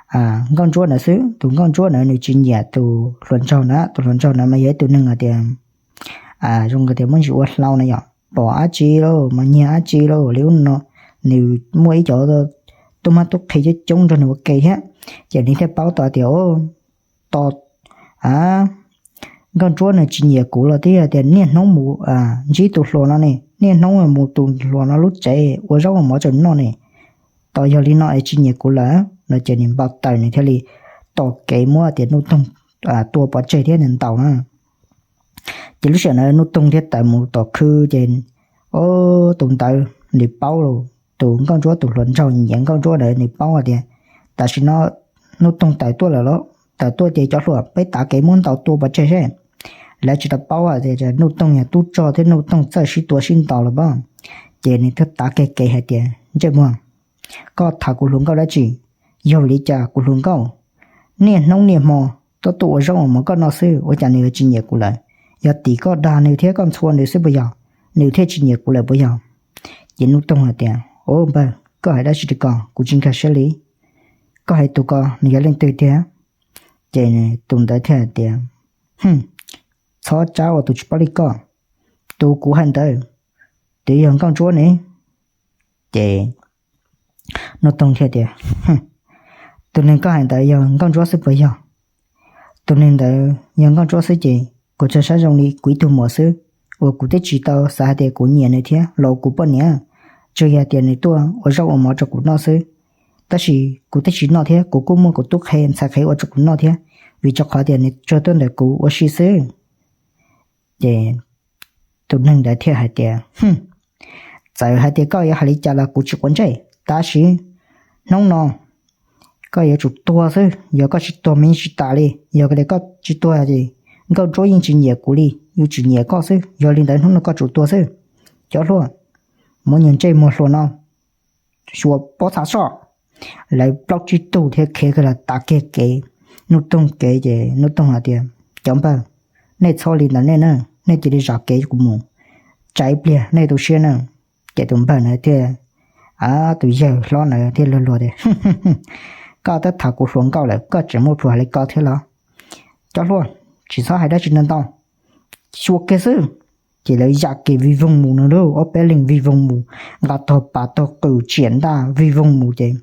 Nkauj Ntsuab ntawd xwb. Tus Nkauj Ntsuab ntawd nws tsis nyiam tus hluas nraug na. Tus hluas nraug ntawd mas yog ib tug neeg hais tias zoo tias muaj ntsis ua hlau na yom, pom dab tsi los mas nyiag dab tsi los li ub no. Nws muaj ib cov tub mab tub qhe coob coob nrog nws ua ke thiab, ces nws thiaj paub tau tias tos Nkauj Ntsuab nws tsis nyiam kuv los twb yog tias niaj hnub mus ntsib tus hluas no ne, niaj hnub mus tus hluas no lub tsev ua zaub ua mov rau nws noj ne, tos yog li no es tsis nyiam kuv lawm no. Ces nws npau taws nws thiaj li tos kev muab tias Nuj Toog tua pov tseg thiab nws ntaus na. Ces lub sij hawm ntawd Nuj Toog thiaj tawm mus tom khw ces tus ntawd nws paub los, tus Nkauj Ntsuab tus hluas nraug nyiam Nkauj Ntsuab ntawd nws paub hais tias tam sim no Nuj Toog tawm tuaj lawm los, tawm tuaj ces cov hluas peb tav kev muab ntaus tua pov tseg seb. Lawv tsis tau paub tias Nuj Toog yog tub rog thiab Nuj Toog txawj sib tua sib ntaus los pob. Ces nws thiaj tav kiag kev hais tias ntsej muag, koj tham kuv hluas nkauj dab tsi? Yog li cas kuv hluas nkauj niaj hnub niaj hmo tuaj tuaj ua zaub ua mov koj noj xwb, ua cas nws yuav tsis nyiam kuv lawm? Yog tim koj dag nws thiab koj ntxhua nws xwb puas yog? Nws thiaj tsis nyiam kuv lawm puas yog? Ces Nuj Toog hais tias, Ub npawg, koj hais dab tsi rau ko kuv tsis nkag siab li. Koj hais tus ko nws yog leej twg tiag? Ces tus ntawd thiaj hais tias, Hm, txhob tsab ua tus tsis paub li koj. Tus kuv hais ntawd twb yog Nkauj Ntsuab ne. Ces Nuj Toog thiaj tias, Tus neeg koj hais ntawd yog Nkauj Ntsuab xwb puas yog? Tus neeg ntawd yog Nkauj Ntsuab xwb ces kuv tso siab zoo li kuv ib tug muam xwb, uas kuv twb tsis tau xav hais tias kuv nyiam nws thiab los kuv poj niam, tsuas yog tias nws tuaj ua zaub ua mov rau kuv noj xwb. Tab sis kuv twb tsis noj thiab, kuv kuj muaj kuv tub qhe ntxhais qhev ua rau kuv noj thiab, vim rau qhov tias nws tsuas tuaj ntawm kuv ua si xwb. Ces tus neeg ntawd thiaj hais tias, Txawm hais tias koj yuav hais li cas los kuv tsis quav ntsej, tab sis hnub no koj yuav tsum tuag xwb. Yog koj tsis tuag mas yeej tsis tas li. Yog tias koj tsis tuag ces Nkauj Ntsuab yeej tsis nyiam kuv li, yuav tsum nyiam koj xwb. Yog li ntawd hnub no koj tsum tuag xwb. Cov hluas, muab niag ntsej muag hluas no xyuas pob txha soj. Lawv plaub tsib tug thiaj khiav kiag los tav kiag kev Nuj Toog kev ces Nuj Toog hais tias, Cov npawg, nej txhob li ntawd nej na, nej cia li zam kev kuv mus, tsam ib pliag nej tu siab na. Ces tus npawg na thiaj, tus yawg hlob na thiaj luag luag tias, Koj twb tham kuv hluas nkauj lawm, koj tseem muaj plhus hais li ko thiab los? Cov hluas, tsis txhob hais dab tsi ntau ntau, xyuas kiag xwb. Ces lawv zam kev vij voog mus no lauj, ob peb leeg vij voog mus, nqa tog pas tog qws tsiam ntaj vij voog mus ces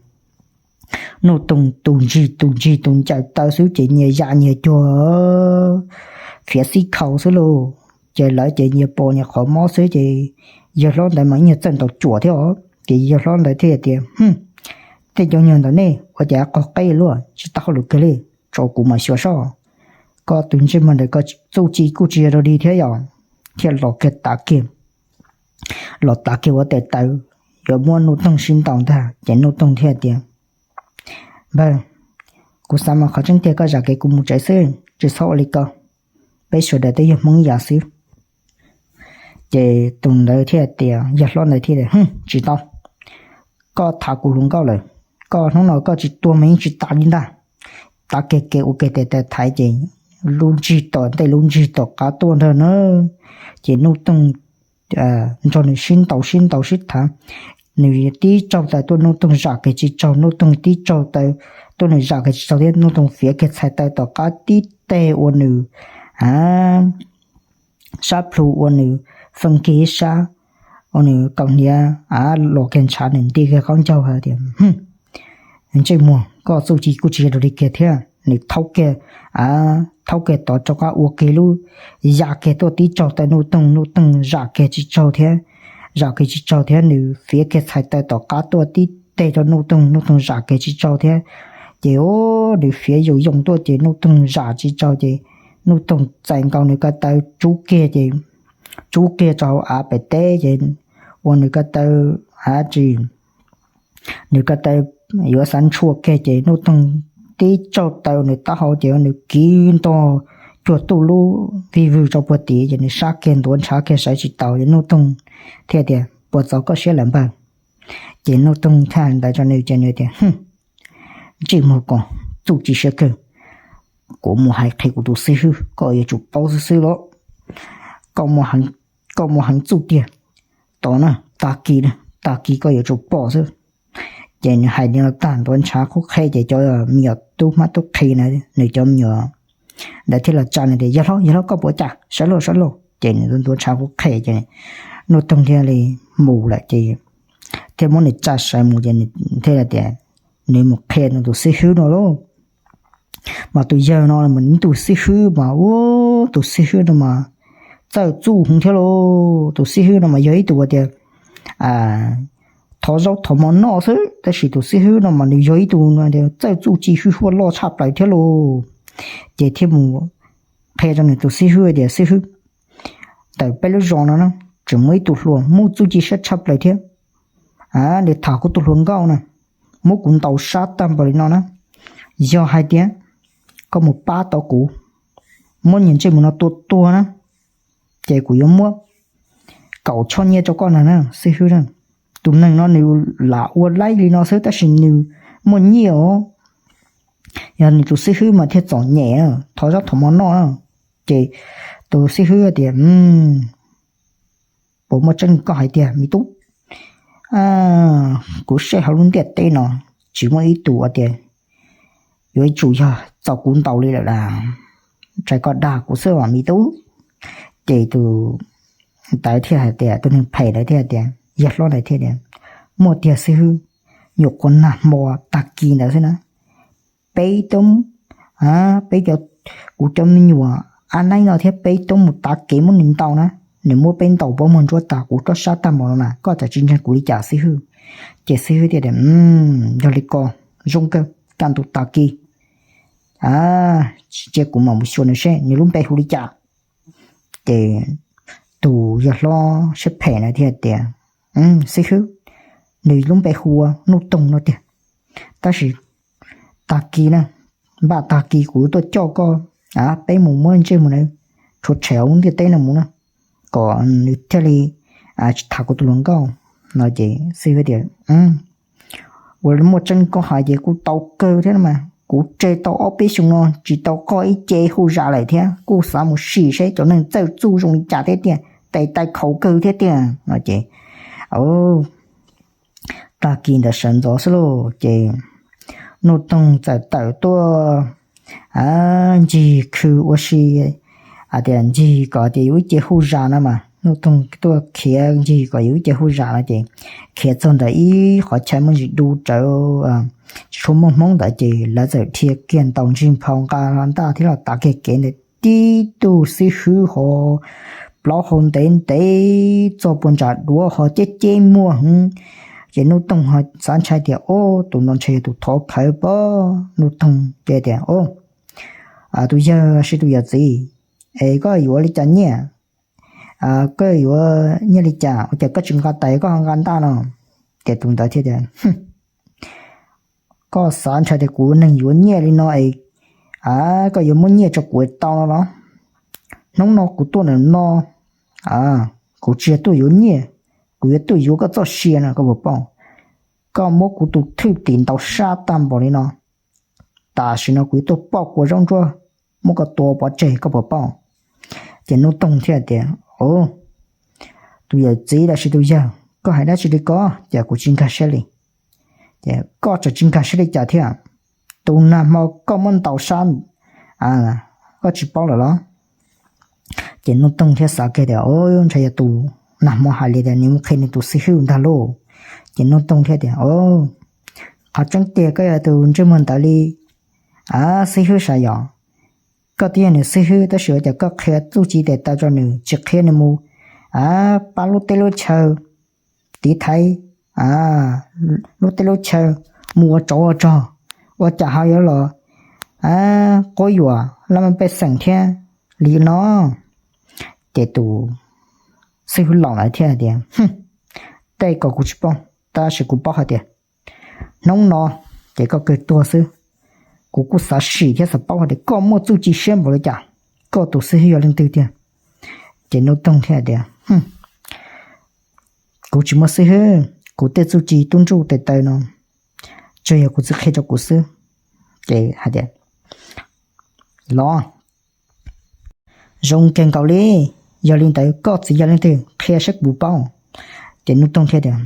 Nuj Toog tus ntsig tus ntsig tus ncaws taw xwb ces nyias yam nyias cuag fiav xib khau xwb lauj. Ces lawv ces nyias pom nyias qhov mob xwb ces yawg hlob ntawd mas ib nyuag txawj ntaus cuam thiab os. Ces yawg hlob ntawd thiaj tias, Tej cov nyuag ntawm nej ua cas qaug qeb luaj, tsis tau hauj lwm kiag li, tso kuv mam xyuas soj. Koj tus ntsej muag ntawd koj txuj ci kuj tsis yog dog dig thiab yom. Thiaj los kiag tav kiag, los tav kiag ua tes taw yuav muab Nuj Toog sib ntaus ntag. Ces Nuj Toog thiaj tias, Npawg, kuv xav mas qhov tseeb tiag koj zam kev kuv mus tsev xwb, tsis txhob ua li ko. Peb sawv daws twb yog Hmoob ib yam xwb. Ces tus ntawd thiaj tias, yawg hlob ntawd thiaj tias, Tsis tau, koj tham kuv hluas nkauj lawm, Hnub no koj tsis tuag mas yeej tsis tas li ntag. Tav kiag kev ua kiag tes taw thaiv ces lub ntsig tom ntej lub ntsig tom qab tuaj ntag na. Ces Nuj Toog nrog nws sib ntaus sib ntaus sib thaiv, nws tib tsaug taw tuaj Nuj Toog zam kiag tsis tsaug, Nuj Toog tib tsaug taw tuaj nws zam kiag tsis tsaug thiab Nuj Toog fiav kiag txhais taw tom qab tib teg ua nws sab plhu ua nws feej kiag ib sab, ua nws kaus hniav los kiag ntshav, nws nti kiag qaub ncaug hais tias, Ntsej muag, koj txuj ci kuj tsis yog li kiag thiab. Nws thaub kiag, thaub kiag tod rov qab ua kiag lub, ya kiag tuaj tib tsaug taw Nuj Toog, Nuj Toog zam kiag tsis tsaug thiab, zam kiag tsis tsaug thiab nws fiav kiag txhais taw tom qab tuaj tib teg rau Nuj Toog, Nuj Toog zam kiag tsis tsaug thiab. Ces nws fiav yoos yoos tuaj ces Nuj Toog zam tsis tsaug ces Nuj Toog txais nkaus nws ko taw tsub kiag ces, tsub kiag rau hauv av pem teb ces ua nws ko taw, av tsis, nws ko taw yuav xav ntshuaj kiag ces Nuj Toog tib tsaug taw nws taub hau ces nws kiv ntog cuag tuj lub vij vwg rau puag tid ces nws sab kiag ntuav ntshav kiag sawv tsis taus ces Nuj Toog thiaj tias, Puas txaus koj siab lawm npawg? Ces Nuj Toog thiaj hais ntawd rau nws ces nws tias, Ntsej muag ko, txuj ci siab kawg. Kuv mus hais qhia kuv tus xib hwb, koj yuav tsum paub xwb xwb los. Koj muaj heev txuj tiag. Tos na, tag kis, tag kis koj yuav tsum pom xwb. Ces nws hais li no tag ntuav ntshav qhuab qhia ces cov me nyuam tub hmab tub qhe na, nws cov me nyuam ntawd thiaj los tsa nws tias, Yawg hlob, yawg hlob, koj puas ua cas? Sawv lauj, sawv lauj. Ces nws ntuav ntshav qhuab qhia ces Nuj Toog thiaj li mus lawm ces thiaj muab nws tsa sawv mus ces thiaj tias, nws mus qhia nws tus xib hwb no lauj. Mas tus yawg no mas nws tus xib hwb mas ua, tus xib hwb no mas txawj txuj heev thiab lauj. Tus xib hwb no mas yog ib tug uas tias thov zaub thov mov noj xwb, tab sis tus xib hwb no mas nws yog ib tug txawj txuj ci hwj huaj loj tshaj plaws thiab lauj. Ces thiaj mus qhia rau nws tus xib hwb tias, Xib hwb, ntawm peb lub zos no na, tseem muaj ib tug hluas muaj txuj ci siab tshaj plaws thiab. Nws tham kuv tus hluas nkauj na, muab kuv ntaus sab tag npaum li no na. Yog hais tias koj mus pab tau kuv, muab niag ntsej muag no tua tuag na, ces kuv yuav muab kaum choj nyiaj rau koj na, xib hwb. Tus neeg no nws lam ua laib li no xwb tab sis nws muaj nyiaj os. Yog nws tus xib hwb mas thiaj txom nyem, thov zaub thov mov noj. Ces tus xib hwb tias, Puas muaj tseeb koj hais tiag me tub? Kuv saib hauv lub ntiaj teb no tsis muaj ib tug tias yuav tsum yog txaus kuv ntaus li lawm las, tsuas koj dag kuv xwb os me tub. Ces tus ntawd thiaj hais tias, tus neeg phem ntawd thiaj tias, yawg hlob ntawd thiaj tias, Muaj tiag xib hwb, nyuam qhuav nag hmo tag kis ntawd xwb na, peb tub, peb cov, kuv cov me nyuam ab naib no thiab peb tub mus tav kev muab nws ntaus na, nws muab peb ntaus pob muag ntsuab tas kuv roj sab tag npaum no mas koj txawm tsis ntseeg kuv li cas xib hwb? Ces xib hwb thiaj tias, Yog li ko zoo kawg, kaj ntug tag kis tsis ntsia kuv mam mus xyuas nws seb nws lub npe hu li cas. Ces tus yawg hlob siab phem na thiaj tias, Xib hwb, nws lub npe hu ua Nuj Toog no tiag, tab sis tag kis na, npaj tag kis kuv tuaj coj koj, peb mus muab ntsej muag na tshuav tshem hauv ntiaj teb no mus na, kom nws thiaj li tsis tham kuv tus hluas nkauj no. Ces xib hwb tias, Ua li muaj tseeb koj hais ces kuj tau kawg thiab mas, kuv tseg tau ob peb xyoos no tsis tau koj ib ce hu zam lawm thiab, kuj xav mus sim seb cov neeg txawj txuj zoo li cas thiab tiag, tes taw khaus kawg thiab tiag no. Ces tag kis ntawd sawv ntxov xwb lauj, ces Nuj Toog txawm tawm tuaj ncig khw ua si, hais tias ncig kom tias yuav ib ce hu zam no mas Nuj Toog tuaj khiav ncig kom yuav ib ce hu zam no ces khiav txog ntawm ib qhov chaw muaj ntsis du rawv, tsis tshua muaj Hmoob ntawd ces lawv txawm dhia kiag ntaus ntsig nphau nqa ntaj thiab los tav kiag kev ntawd tib tug xib hwb ho plaub hau ntev ntev txog puag nram duav ho ceb ceb muag heev. Ces Nuj Toog ho xav ntshai tias, Ob, tus no ntshai yog tus thov khawv pob. Nuj Toog ces tias, Ob, tus yawg sib tus yawm txiv, es koj yuav li cas nyiaj? Koj yuav nyiaj li cas ua cas koj tsis nqa tais koj ho nqa ntaj no? Ces tus ntawd thiaj tias, Koj xav ntshai tias kuv neeg yuav nyiaj li no es koj yuav muab nyiaj rau kuv tau no los? Hnub no kuv tuaj ntawm no, kuv tsis yog tuaj yuav nyiaj, kuv yuav tuaj yuav koj txoj sia no koj puas paub? koj muab kuv tus thwj tim ntaus sab tag npaum li no, tam sim no kuv yuav tuaj pauj kua zaub ntsuab muab koj tua pov tseg, koj puas paub? Ces Nub Toog thiaj tias, Tus yawm txiv los sis tus yawg, koj hais dab tsi li ko, ces kuv tsis nkag siab li. Ces koj tseem tsis nkag siab li cas thiab? Tus nag hmo koj muab ntaus sab, koj tsis paub lawm los? Ces Nub Toog thiaj xav kiag tias, Ntshai yog tus nag hmo hais li tias nws mus qhia nws tus xib hwb ntag lauj. Ces Nub Toog thiaj tias, Qhov tseeb tiag koj yog tus ntsej muag ntawd li, xib hwb Sav Yos. Koj twb yog nws xib hwb tab sis ua cas koj qhia txuj ci tes taw rau nws tsis qhia nws mus pab lub teb lub chaw, tiv thaiv lub teb lub chaw, mus ua tsov ua rog, ua cas ho yuav los quab yuam laj mej pej xeem thiab li no? Ces tus xib hwb laus ntawd thiaj tias, Tej ko kuv tsis paub, tab sis kuv paub hais tias hnub no ces koj kawg tuag xwb. Kuv kuj xav sim thiab xav paub hais tias koj muaj txuj ci siab npaum li cas, koj tus xib hwb yog leej twg tiag? Ces Nub Toog thiaj tias, Kuv tsis muaj xib hwb, kuv tej txuj ci tub ntsuj tes taw no tsuas yog kuv txiv qhia rau kuv xwb. Ces hais tias, Los, zoo kawg nkaus li, yog li ntawd koj txiv yog leej twg qhia saib kuv paub. Ces Nub Toog thiaj tias,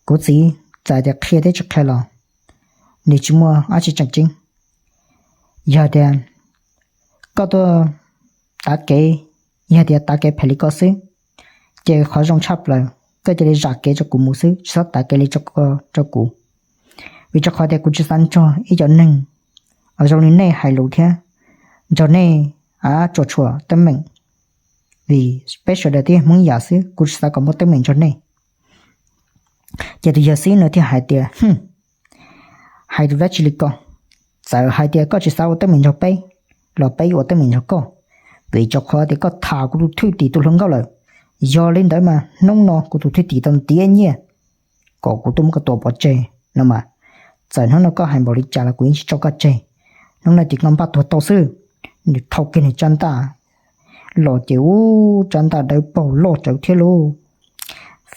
Kuv txiv txawm tias qhia thiab tsis qhia los nws tsis muaj dab tsi tseem ceeb. Yog tias koj tuaj tav kev, yog tias tav kev phem li ko xwb, ces qhov zoo tshaj plaws koj cia li zam kev rau kuv mus xwb, tsis txhob tav kev li rau kuv. Vim rau qhov tias kuv tsis xav nrog ib cov neeg zoo li nej hais lus thiab nrog nej tsuas tshuam teeb meem, vim peb sawv daws twb yog Hmoob ib yam xwb, kuv tsis xav kom muaj teeb meem nrog nej. Ces tus yawg xib no thiaj hais tias, Hais tus dab tsi li ko? Txawm hais tias koj tsis xav ua teeb meem nrog peb los peb yuav ua teeb meem nrog koj, vim rau qhov tias koj tham kuv tus thwj tim tus hluas nkauj lawm. Yog li ntawd mas hnub no kuv tus thwj tim tau ntiav nyiaj kom kuv tuaj muab koj tua pov tseg no mas, txawm hnub no koj hais npaum li cas los kuv yeej tsis tso koj tseg. Hnub no ces koj npaj tuag tau xwb. Nws thau kiag nws tsab ntaj los ces ub, tsab ntaj dawb paug loj rawv thiab lauj.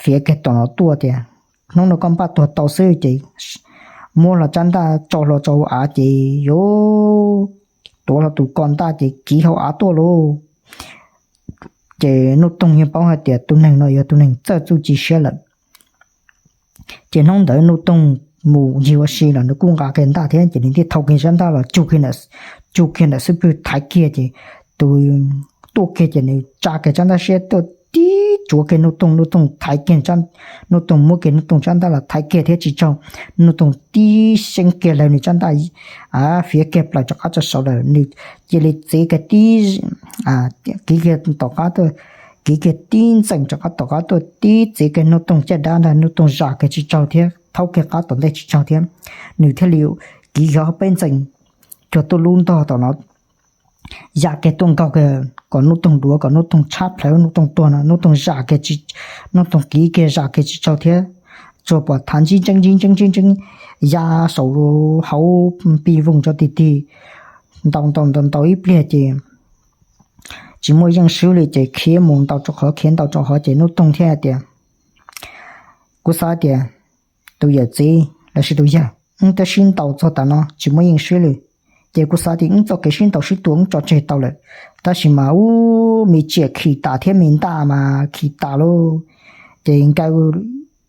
Fiav kiag tom no tuaj tias, Hnub no koj npaj tuag tau xwb. Ces muab hlo tsab ntaj tso hlo rau hauv av ces yuav tuav hlo tus ko ntaj ces kiv hauv av tuaj lauj. Ces Nuj Toog yeej paub hais tias tus neeg no yog tus neeg txawj txuj ci siab lawm. Ces hnub ntawd Nuj Toog mus ncig ua si los nws kuj nqa kiag ntaj thiab, ces nws thiaj thau kiag tsab ntaj los cug kiag ntawm xub pwg thaiv kiag ces tus tuaj kiag ces nws tsa kiag tsab ntaj siab tuaj tib tsuav kiag Nuj Toog, Nuj Toog thaiv kiag, Nuj Toog muab kiag Nuj Toog tsab ntaj los thaiv kiag thiab tsis tsaug, Nuj Toog tib xyeeb kiag lawv nws tsab ntaj, fiav kiag plaws rov qab rau saud lawm. Nws cia li txiv kiag tib, kiv kiag tom qab tuaj, kiv kiag tib ntxeem rov qab tom qab tuaj tib txiv kiag Nuj Toog caj dab ntag, Nuj Toog zam kiag tsis tsaug thiab, thaub kiag qab tom ntej tsis tsaug thiab. Nws thiaj li kiv kiag ob peb ntxeem cuag tuaj lub ntog tom no, ya kiag tuaj nkaug kiag kom Nuj Toog duav, kom Nuj Toog tshab plhawv, Nuj Toog tuag no, Nuj Toog zam kiag, Nuj Toog kiv kiag zam kiag tsis tsaug thiab. Tsuas pom thav ntsib ntseeb ntsib ntseeb ntsib ntseeb ya saum hauv pis voos rau tig tig, ntaus ntaus ntaus ntaus ib pliag ces tsis muaj yeej swb li ces khiav mus ntaus rau qhov, khiav ntaus rau qhov ces Nuj Toog thiaj tias, kuv xav tias tus yawm txiv los sis tus yawg wb twb sib ntaus txog tas no tsis muaj yeej swb li, ces kuv xav tias wb txoj kev sib ntaus sib tua wb tso tseg tau lawm. Tab sis mas ub, me tsiaj khi tas thiab me ntaj mas khi tas lauj, ces nkaw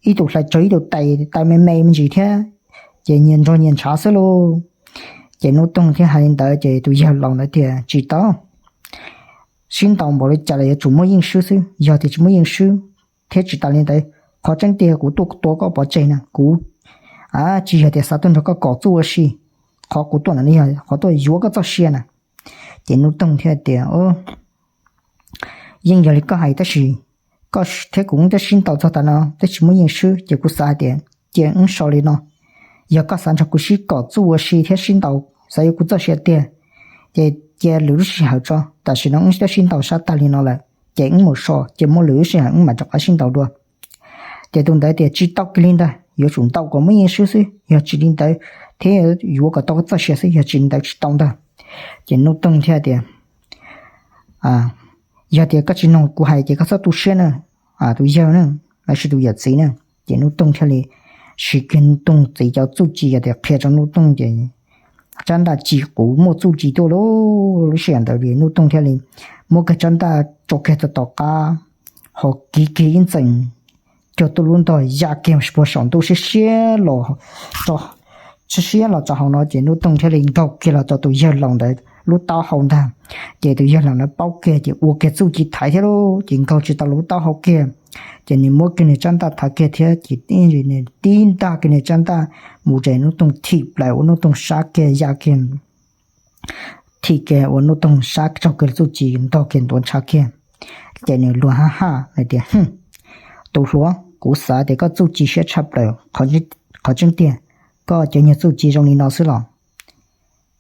ib tug hlais tsawg ib tug tais, tais me me me ntsis thiab, ces nyias nrog nyias ntshav xwb lauj. Ces Nuj Toog thiaj hais li ntawd ces tus yawg laus ntawd tias tsis tau, sib ntaus npaum li cas los yuav tsum muaj yeej swb xwb. Yog tias tsis muaj yeej swb thiab tsis tas li ntawd, qhov tseeb tiag kuv tuaj tua koj pov tseg na, kuv tsis yog tias xav tuaj nrog koj kom txuj ua si. Qhov kuv tuaj ntawm no yog qhov tuaj yuav koj txoj sia na. Ces Nuj Toog thiaj tias, yeej yog li koj hais tab sis koj thiab kuv wb twb sib ntaus txog tas no twb tsis muaj yeej swb, ces kuv xav hais tias cia wb so li no, yog koj xav nrog kuv sib kom txuj ua si thiab sib ntaus xav yuav kuv txoj sia tiag, ces cia lwm lub sij hawm tso, tam sim no wb twb sib ntaus sab tag li no lawm, ces wb mus so, ces muaj lwm lub sij hawm wb mam rov qab sib ntaus dua. Ces tus ntawd tias tsis tau kiag li ntag, yuav tsum ntaus kom muaj yeej swb xwb, yog tsis li ntawd thiab yuav kom tau koj txoj sia xwb, yog tsis li ntawd tsis tau ntag. Ces Nuj Toog thiaj tias, yog tias koj tsis mloog kuv hais ces koj txhob tu siab na, tus yawg na, los sis tus yawm txiv na. Ces Nuj Toog thiaj li siv kiag Nuj Toog txiv cov txuj ci hais tias qhia rau Nuj Toog ces tsab ntaj ci quv muaj txuj ci tuaj lauj. Lub sij hawm ntawd Nuj Toog thiaj li muab kiag tsab ntaj tso kiag tom qab, ho kiv kiag ib ntxees cuag tuaj lub ntog ya kiag puag saum ntuj siab siab los, siab siab los txog hauv no ces Nuj Toog thiaj li nkaug kiag los rau tus yawg laus ntawd lub taub hau ntag. Ces tus yawg laus ntawd paub kiag ces ua kiag txuj ci thaiv thiab lauj, ces nkaug tsis tau lub taub hau kiag. Ces nws muab kiag nws tsab ntaj thaiv kiag thiab ces nws tib ntaj kiag nws tsab ntaj mus ces Nuj Toog thim plaws ua Nuj Toog sab kiag ya kiag, thim kiag ua Nuj Toog sab tsaug kiag txuj ci ntog kiag ntuav ntshav kiag. Ces nws luag hab haj hais tias, tus hluas, kuv xav tias koj txuj ci siab tshaj plaws, qhov tseeb tiag, koj cov nyuag txuj ci zoo li no xwb los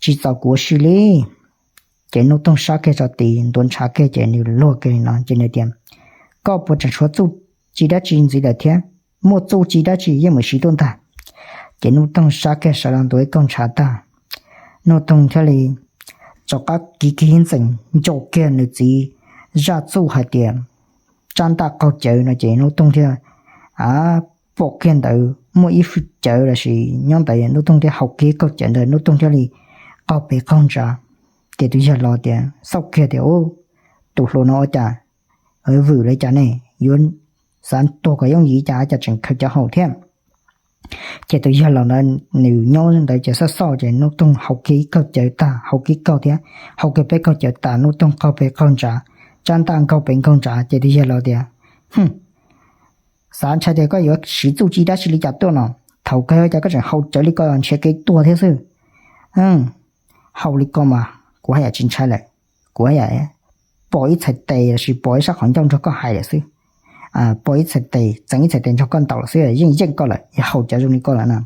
tsis txaus kuv ua si li. Ces Nuj Toog sab kiag tso tid ntuav ntshav kiag ces nws luag kiag li no ces nws tias, koj puas tseem tshuav txuj ci dab tsi ntxiv lawm thiab? Muaj txuj ci dab tsi yeej mam siv tuaj ntag. Ces Nuj Toog sab kiag sawv los ntuav ib kaug ntshav tag, Nuj Toog thiaj li rov qab kiv kiag ib ntxees ncau kiag nws txiv zaj txuj hais tias tsab ntaj qaug cawv no ces Nuj Toog thiaj pom kiag ntawd muaj ib hwj cawv lossis nyob ntawd, Nuj Toog thiaj haus kiag ib kaug cawv ntawd, Nuj Toog thiaj li qaug pes qaug ntsa. Ces tus yawg laus tias, xauj kiag tias, tus hluas no ua cas vwm li cas ne, yuav xav tuag kom yooj yim cas, cas tseem khaws cawv haus thiab? Ces tus yawg laus ntawd nws nyob ntawd ces xauj xauj ces Nuj Toog haus kiag ib kaug cawv tag, haus kiag ib kaug thiab, haus kiag peb kaug cawv tas, Nuj Toog qaug pes qaug ntsa, tsab ntaj nkaug pes nkaug ntsa ces tus yawg laus tias, xav ntshai tias koj yuav siv txuj ci dab tsi li cas tuaj no, thaum kawg cas koj tseem haus cawv li ko, ntshe kev tuag thiab xwb. Haus li ko mas kuv haj yam tsis ntshai lawm, kuv haj yam pom ib txhais tes lossis pom ib sab qhov ncauj nrog koj hais lawm xwb, pom ib txhais tes, txeev ib txhais tes nrog koj ntaus lawm xwb, yeej yeej koj lawm, yog haus cawv zoo li koj lawm na.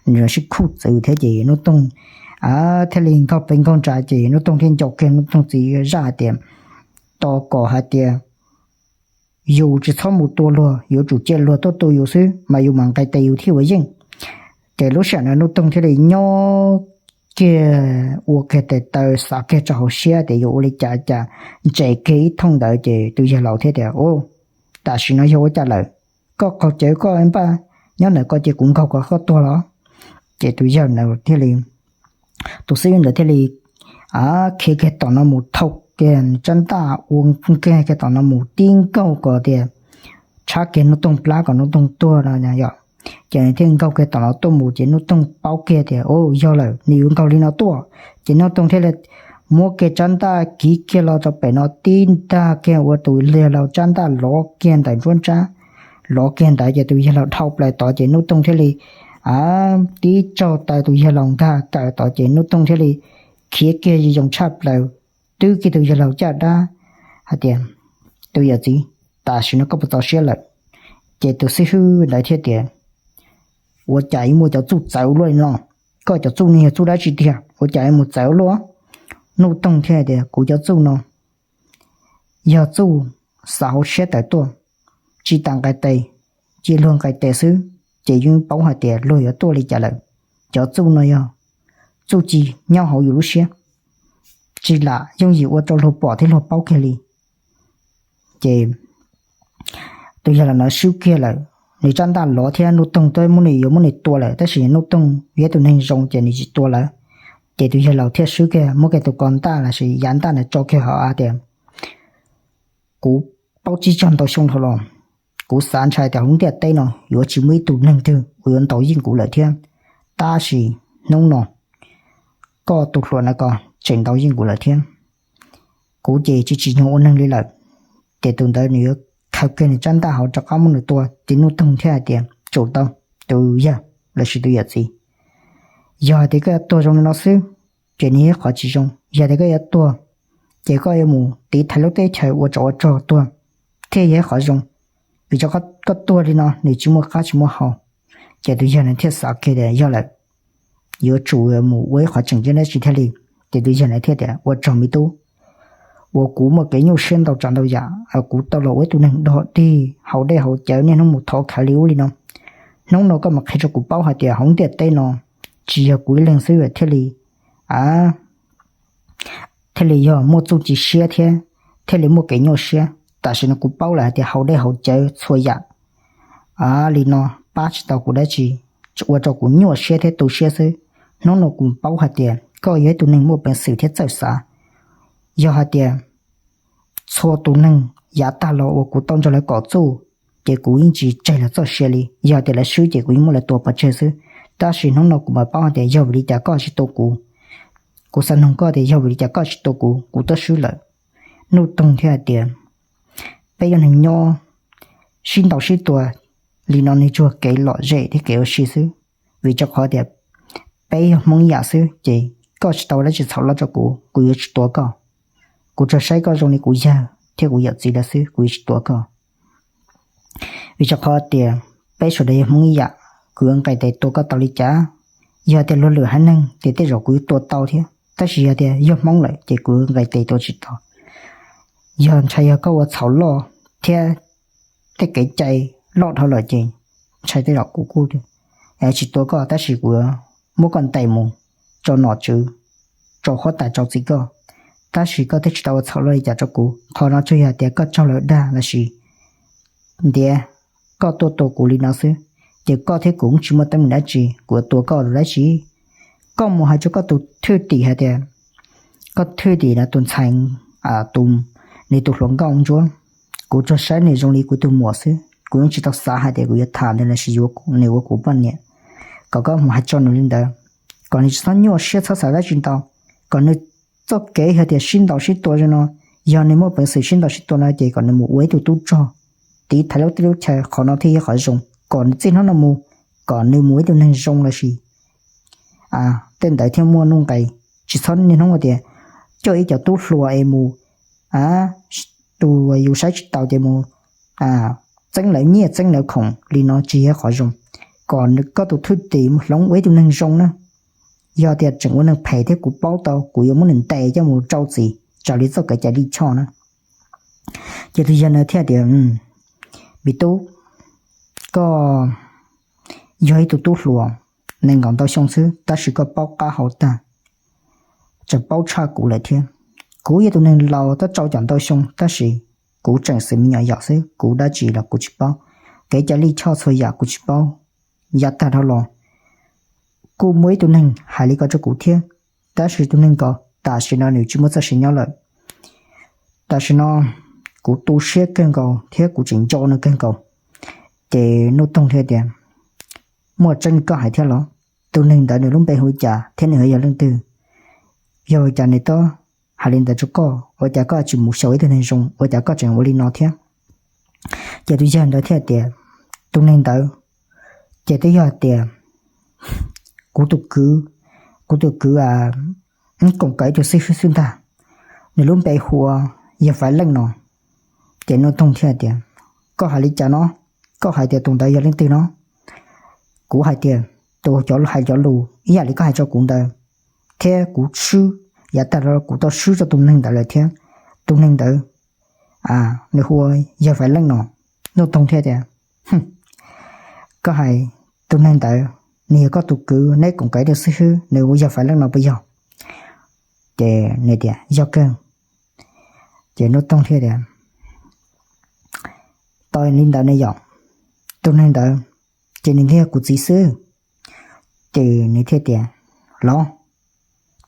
Nws sib khuj txwv thiab ces Nuj Toog thiaj li nkaug pes nkaug ntsa ces Nuj Toog thiaj nco kiag Nuj Toog txiv zaj hais tias, tos kom hais tias yus tsis txhob mus tua luag, yuav tsum cia luag tuaj tua yus xwb mas yus mam nqis tes yus thiaj ua yeej. Ces lub sij hawm ntawd Nuj Toog thiaj li nyob kiag ua kiag tes taw xav kiag rau hauv siab tias yuav ua li cas cas, ntses kiag ib thooj ntawd ces tus yawg laus thiaj tias, tam sim no yog ua cas lawm? Koj qaug cawv koj npaj nyob ntawm ko ces kuv nkaug kom koj tuag los? Ces tus yawg ntawd thiaj li, tus xib hwb ntawd thiaj li khiav kiag tom no mus thau kiag tsab ntaj ua kiag kiag tom no mus tib nkaug kom tias tshab kiag Nuj Toog plab kom Nuj Toog tuag no yom. Ces nws thiaj nkaug kiag tom no tuaj mus ces Nuj Toog paub kiag tias, o, yog lawm, nws yuav nkaug li no tuaj. Ces Nuj Toog thiaj li muab kiag tsab ntaj kiv kiag los rau pem no tib ntaj kiag ua tus yawg laus tsab ntaj lov kiag ntawm nruab nrab, lov kiag ntawd ces tus yawg laus dhau plaws tod ces Nuj Toog thiaj li tib tsaug taw tus yawg laus nkag kawm tod ces Nuj Toog thiaj li khiav kiag zoo tshaj plaws, twb kiag tus yawg laus caj dab hais tias, tus yawm txiv, tam sim no koj puas txaus siab lawm? Ces tus xib hwb ntawd thiaj tias, ua cas yuav muaj cov txuj txawv ua luaj li no? Koj cov txuj no yog txuj dab tsi tiag, ua cas yuav mus txawv ua luaj? Nuj Toog thiaj tias, kuv cov txuj no yog txuj xav hauv siab tawm tuaj, tsis tas nqis tes, cia luag nqis tes xwb, ces yeej paub hais tias luag yuav tuaj li cas lawm. Cov txuj no yog txuj ci nyob hauv yus lub siab, tsis lam yooj yim ua rau luag pom thiab luag paub kiag li. Ces tus yawg laus no swb kiag lawm, nws tsab ntaj lov thiab Nuj Toog twb muab nws yuav muab nws tua lawm, tab sis Nuj Toog yog ib tug neeg zoo ces nws tsis tua lawm. Ces tus yawg laus thiaj swb kiag muab kiag tus ko ntaj lossis yav ntaj ntawd tso kiag hauv av tias, kuv paub tsib caug ntau xyoo dhau los, kuv xav ntshai tias hauv ntiaj teb no yuav tsis muaj ib tug neeg twg uas yuav ntau yeej kuv lawm thiab, tab sis hnub no koj tus hluas no ko tseem ntau yeej kuv lawm thiab. Kuv ces tsis tsim nyog ua neeg li lawm. Ces tus ntawd nws yuav khaws kiag nws tsab ntaj hauv rov qab muab nws tua, ces Nuj Toog thiaj hais tias, tsum tau, tus yawg lossis tus yawm txiv, yog hais tias koj yuav tuag zoo li no xwb, ces nws yog qhov tsis zoo. Yog tias koj yuav tuag, ces koj yuav mus tiv thaiv lub teb chaws ua tsov ua rog tuag thiaj yog ib qhov zoo, vim rau qhov koj tuag li no nws tsis muaj qab tsis muaj hau. Ces tus yawg ntawd thiaj xav kiag tias yog lawm, yuav tsum mus ua ib qhov tseem ceeb dab tsi thiaj li. Ces tus yawg ntawd thiaj tias, ua tsaug me tub, uas kuv muaj kev nyuaj siab ntau tsav ntau yam, kuv tau los ua ib tug neeg dog dig haus dej haus cawv niaj hnub mus thov khawv li ub li no. Hnub no koj mam qhia rau kuv paub hais tias hauv ntiaj teb no tsis yog kuv ib leeg xwb thiaj li thiaj li yog muaj txuj ci siab thiab thiaj li muaj kev nyuaj siab. Tam sim no kuv paub lawm hais tias haus dej haus cawv txhua yam li no pab tsis tau kuv dab tsi. ua rau kuv nyuaj siab thiab tu siab xwb. Hnub no kuv paub hais tias koj yog ib tug neeg muaj peev xwm thiab txawj xav. Yog hais tias txhua tus neeg yav tag los uas kuv tau nrog lawv kom txuj, ces kuv yeej tsis tseg lawv txoj sia li. Yog tias lawv swb ces kuv yeej muab lawv tua pov tseg xwb. Tab sis hnub no kuv mam paub hais tias yog vim li cas koj tsis tua kuv. Kuv xav noog koj tias yog vim li cas koj tsis tua kuv, kuv twb swb lawm. Nuj Toog thiaj hais tias, peb yog neeg nyob sib ntaus sib tua li no nws tsuas kev lom zem thiab kev ua si xwb. Vim rau qhov tias peb yog Hmoob ib yam xwb, ces koj tsis tau ua dab tsi txhaum loj rau kuv, kuv yuav tsis tua koj. Kuv tsuas saib koj zoo li kuv yawg thiab kuv yawm txiv lawm xwb, kuv yuav tsis tua koj. Vim rau qhov tias peb sawv daws yog Hmoob ib yam, kuv yuav nqis tes tua koj tau li cas? Yog tias luag lwm haiv neeg ces tej zaum kuv yuav tua tau thiab, tab sis yog tias yog Hmoob lawm ces kuv yuav nqis tes tua tsis tau. Yog ntshai yog koj ua txhaum loj thiab tej kev cai loj dhau lawm ces ntshai tej zaum kuv kuj tsis tua koj, tab sis kuv yuav muab koj ntes mus rau nom tswv, rau huab tais rau txim koj. Tab sis koj twb tsis tau ua txhaum loj li cas rau kuv. Qhov no tsuas yog tias koj raug lawv dag los sis ntiav koj tuaj tua kuv li no xwb, ces koj thiab kuv tsis muaj teeb meem dab tsi, kuv yuav tua koj los dab tsi? Koj mus hais rau koj tus thwj tim hais tias, koj thwj tim no tus ntxhais, tus, nws tus hluas nkauj ntsuab, kuv tsuas saib nws zoo li kuv tus muam xwb, kuv yeej tsis tau xav hais tias kuv yuav tham nws los sis nws ua kuv poj niam. Kom koj mus hais rau nws li ntawd, kom nws tsis txhob nyuaj siab txhob xav dab tsi ntau, kom nws txoj kev hais tias sib ntaus sib tua zoo no, yog nws muaj peev xwm sib ntaus sib tua no ces kom nws mus ua ib tug tub rog, tiv thaiv lub teb lub chaw, qhov no thiaj yog qhov zoo. Kom nws txij hnub no mus, kom nws mus ua ib tug neeg zoo los sis tej ntawd thiaj muaj nuj nqis. Tsis txhob niaj hnub tias coj ib cov tub hluas es mus, tus yus saib tsis taus ces mus txeeb lawv nyiaj txeeb lawv khoom li no tsis yog qhov zoo. Kom koj tus thwj tim mus hloov ua ib tug neeg zoo na. Yog tias tseem ua neeg phem thiab kuv paub tau kuv yuav muab nws ntes coj mus rau txim raws li txoj kev cai lij choj na. Ces tus yawg na thiaj tias, me tub, koj yog ib tug tub hluas nees nkaum ntau xyoo xwb tab sis koj paub qab hau tag, tseem paub tshaj kuv lawm thiab. Kuv yog tus neeg laus tab rau caum ntau xyoo tab sis kuv tseem xws me nyuam yaus xwb, kuv dab tsi los kuv tsis paub, kev cai lij choj txhua yam kuv tsis paub. Yav tag dhau los kuj muaj ib tug neeg hais li ko rau kuv thiab, tab sis tus neeg ko tam sim no nws tsis muaj txoj sia nyob lawm. Tam sim no kuv tu siab kawg nkaus thiab kuv tseem nco nws kawg nkaus. Ces Nuj Toog thiaj tias, muaj tseeb li koj hais thiab los? Tus neeg ntawd nws lub npe hu li cas thiab nws yog leej twg? Yog ua cas nws twb hais li ntawd rau koj, ua cas koj tsis mus xyaum ib tug neeg zoo, ua cas koj tseem ua li no thiab? Ces tus yawg ntawd thiaj tias, tus neeg ntawd ces twb yog hais tias kuv tus kwv, kuv tus kwv koom kawm ib tug xib hwb xwb ntag, nws lub npe hu ua yawg Faiv Leej no. Ces Nuj Toog thiaj tias, koj hais li cas no? Koj hais tias tus ntawd yog leej twg no? Kuv hais tias tus cov hais cov lus ib yam li koj hais rau kuv ntawd, thiab kuv swb, yav tag los kuv tau swb rau tus neeg ntawd lawm thiab. Tus neeg ntawd nws hu ua yawg Faiv Leej no. Nuj Toog thiaj tias, koj hais tus neeg ntawd nws yog koj tus kwv, neb koom kawm ib tug xib hwb, nws hu yawg Faiv Leej no puas yog? Ces nws tias yog kawg. Ces Nuj Toog thiaj tias, tau li ntawd ne yom, tus neeg ntawd ces nws thiaj yog kuv txiv xwb. Ces nws thiaj tias, los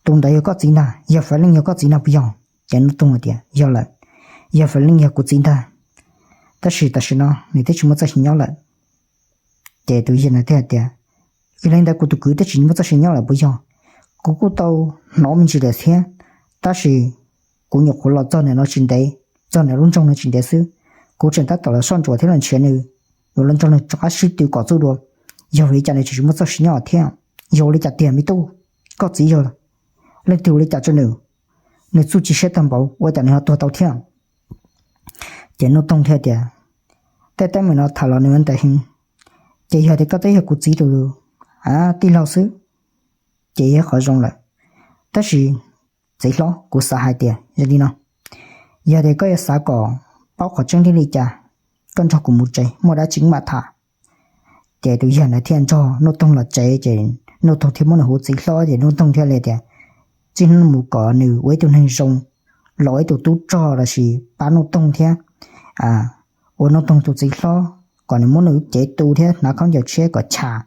tus ntawd yog koj txiv ntag, yawg Faiv Leej yog koj txiv ntag puas yog? Ces Nuj Toog hais tias yog lawm, yawg Faiv Leej yog kuv txiv ntag, tab sis tam sim no nws twb tsis muaj txoj sia nyob lawm. Ces tus yawg ntawd thiaj hais tias, yog li ntawd kuv tus kwv twb tsis muaj txoj sia nyob lawm puas yog? Kuv kuj tau hnov me ntsis lawm thiab, tab sis kuv nyuam qhuav los txog ntawm no tsis ntev, txog ntawm lub nroog no tsis ntev xwb, kuv tseem tab tom los soj ntsuam thiab los nrhiav nws, yuav los nrog nws rov qab sib tw kom txuj dua. Yog vim li cas nws tseem tsis muaj txoj sia nyob thiab? Yog ua li cas tiag me tub? Koj txiv yog leej twg ua li cas rau nws? Nws txuj ci siab tag npaum ua cas nws ho tuag tau thiab? Ces Nuj Toog thiaj tias, tej teeb meem no tham los nws ua ntev heev, ces yog tias koj twb yog kuv txiv tus tij laug xwb ces yog qhov zoo lawm. Tab sis txiv hlob, kuv xav hais tias yog li no, yog tias koj yuav xav kom paub qhov tseeb thiab li cas, koj nrog kuv mus tsev, muaj dab tsi mam tham. Ces tus yawg ntawd thiaj nrog Nuj Toog los tsev, ces Nuj Toog thiaj muab nws hu txiv hlob, ces Nuj Toog thiaj li tias, txij hnub no mus kom nws ua ib tug neeg zoo, los ua ib tug tub rog los sis pab Nuj Toog thiab ua Nuj Toog tus txiv hlob, kom nws muab nws cev tu thiab hnav khaub ncaws tshiab kom cham,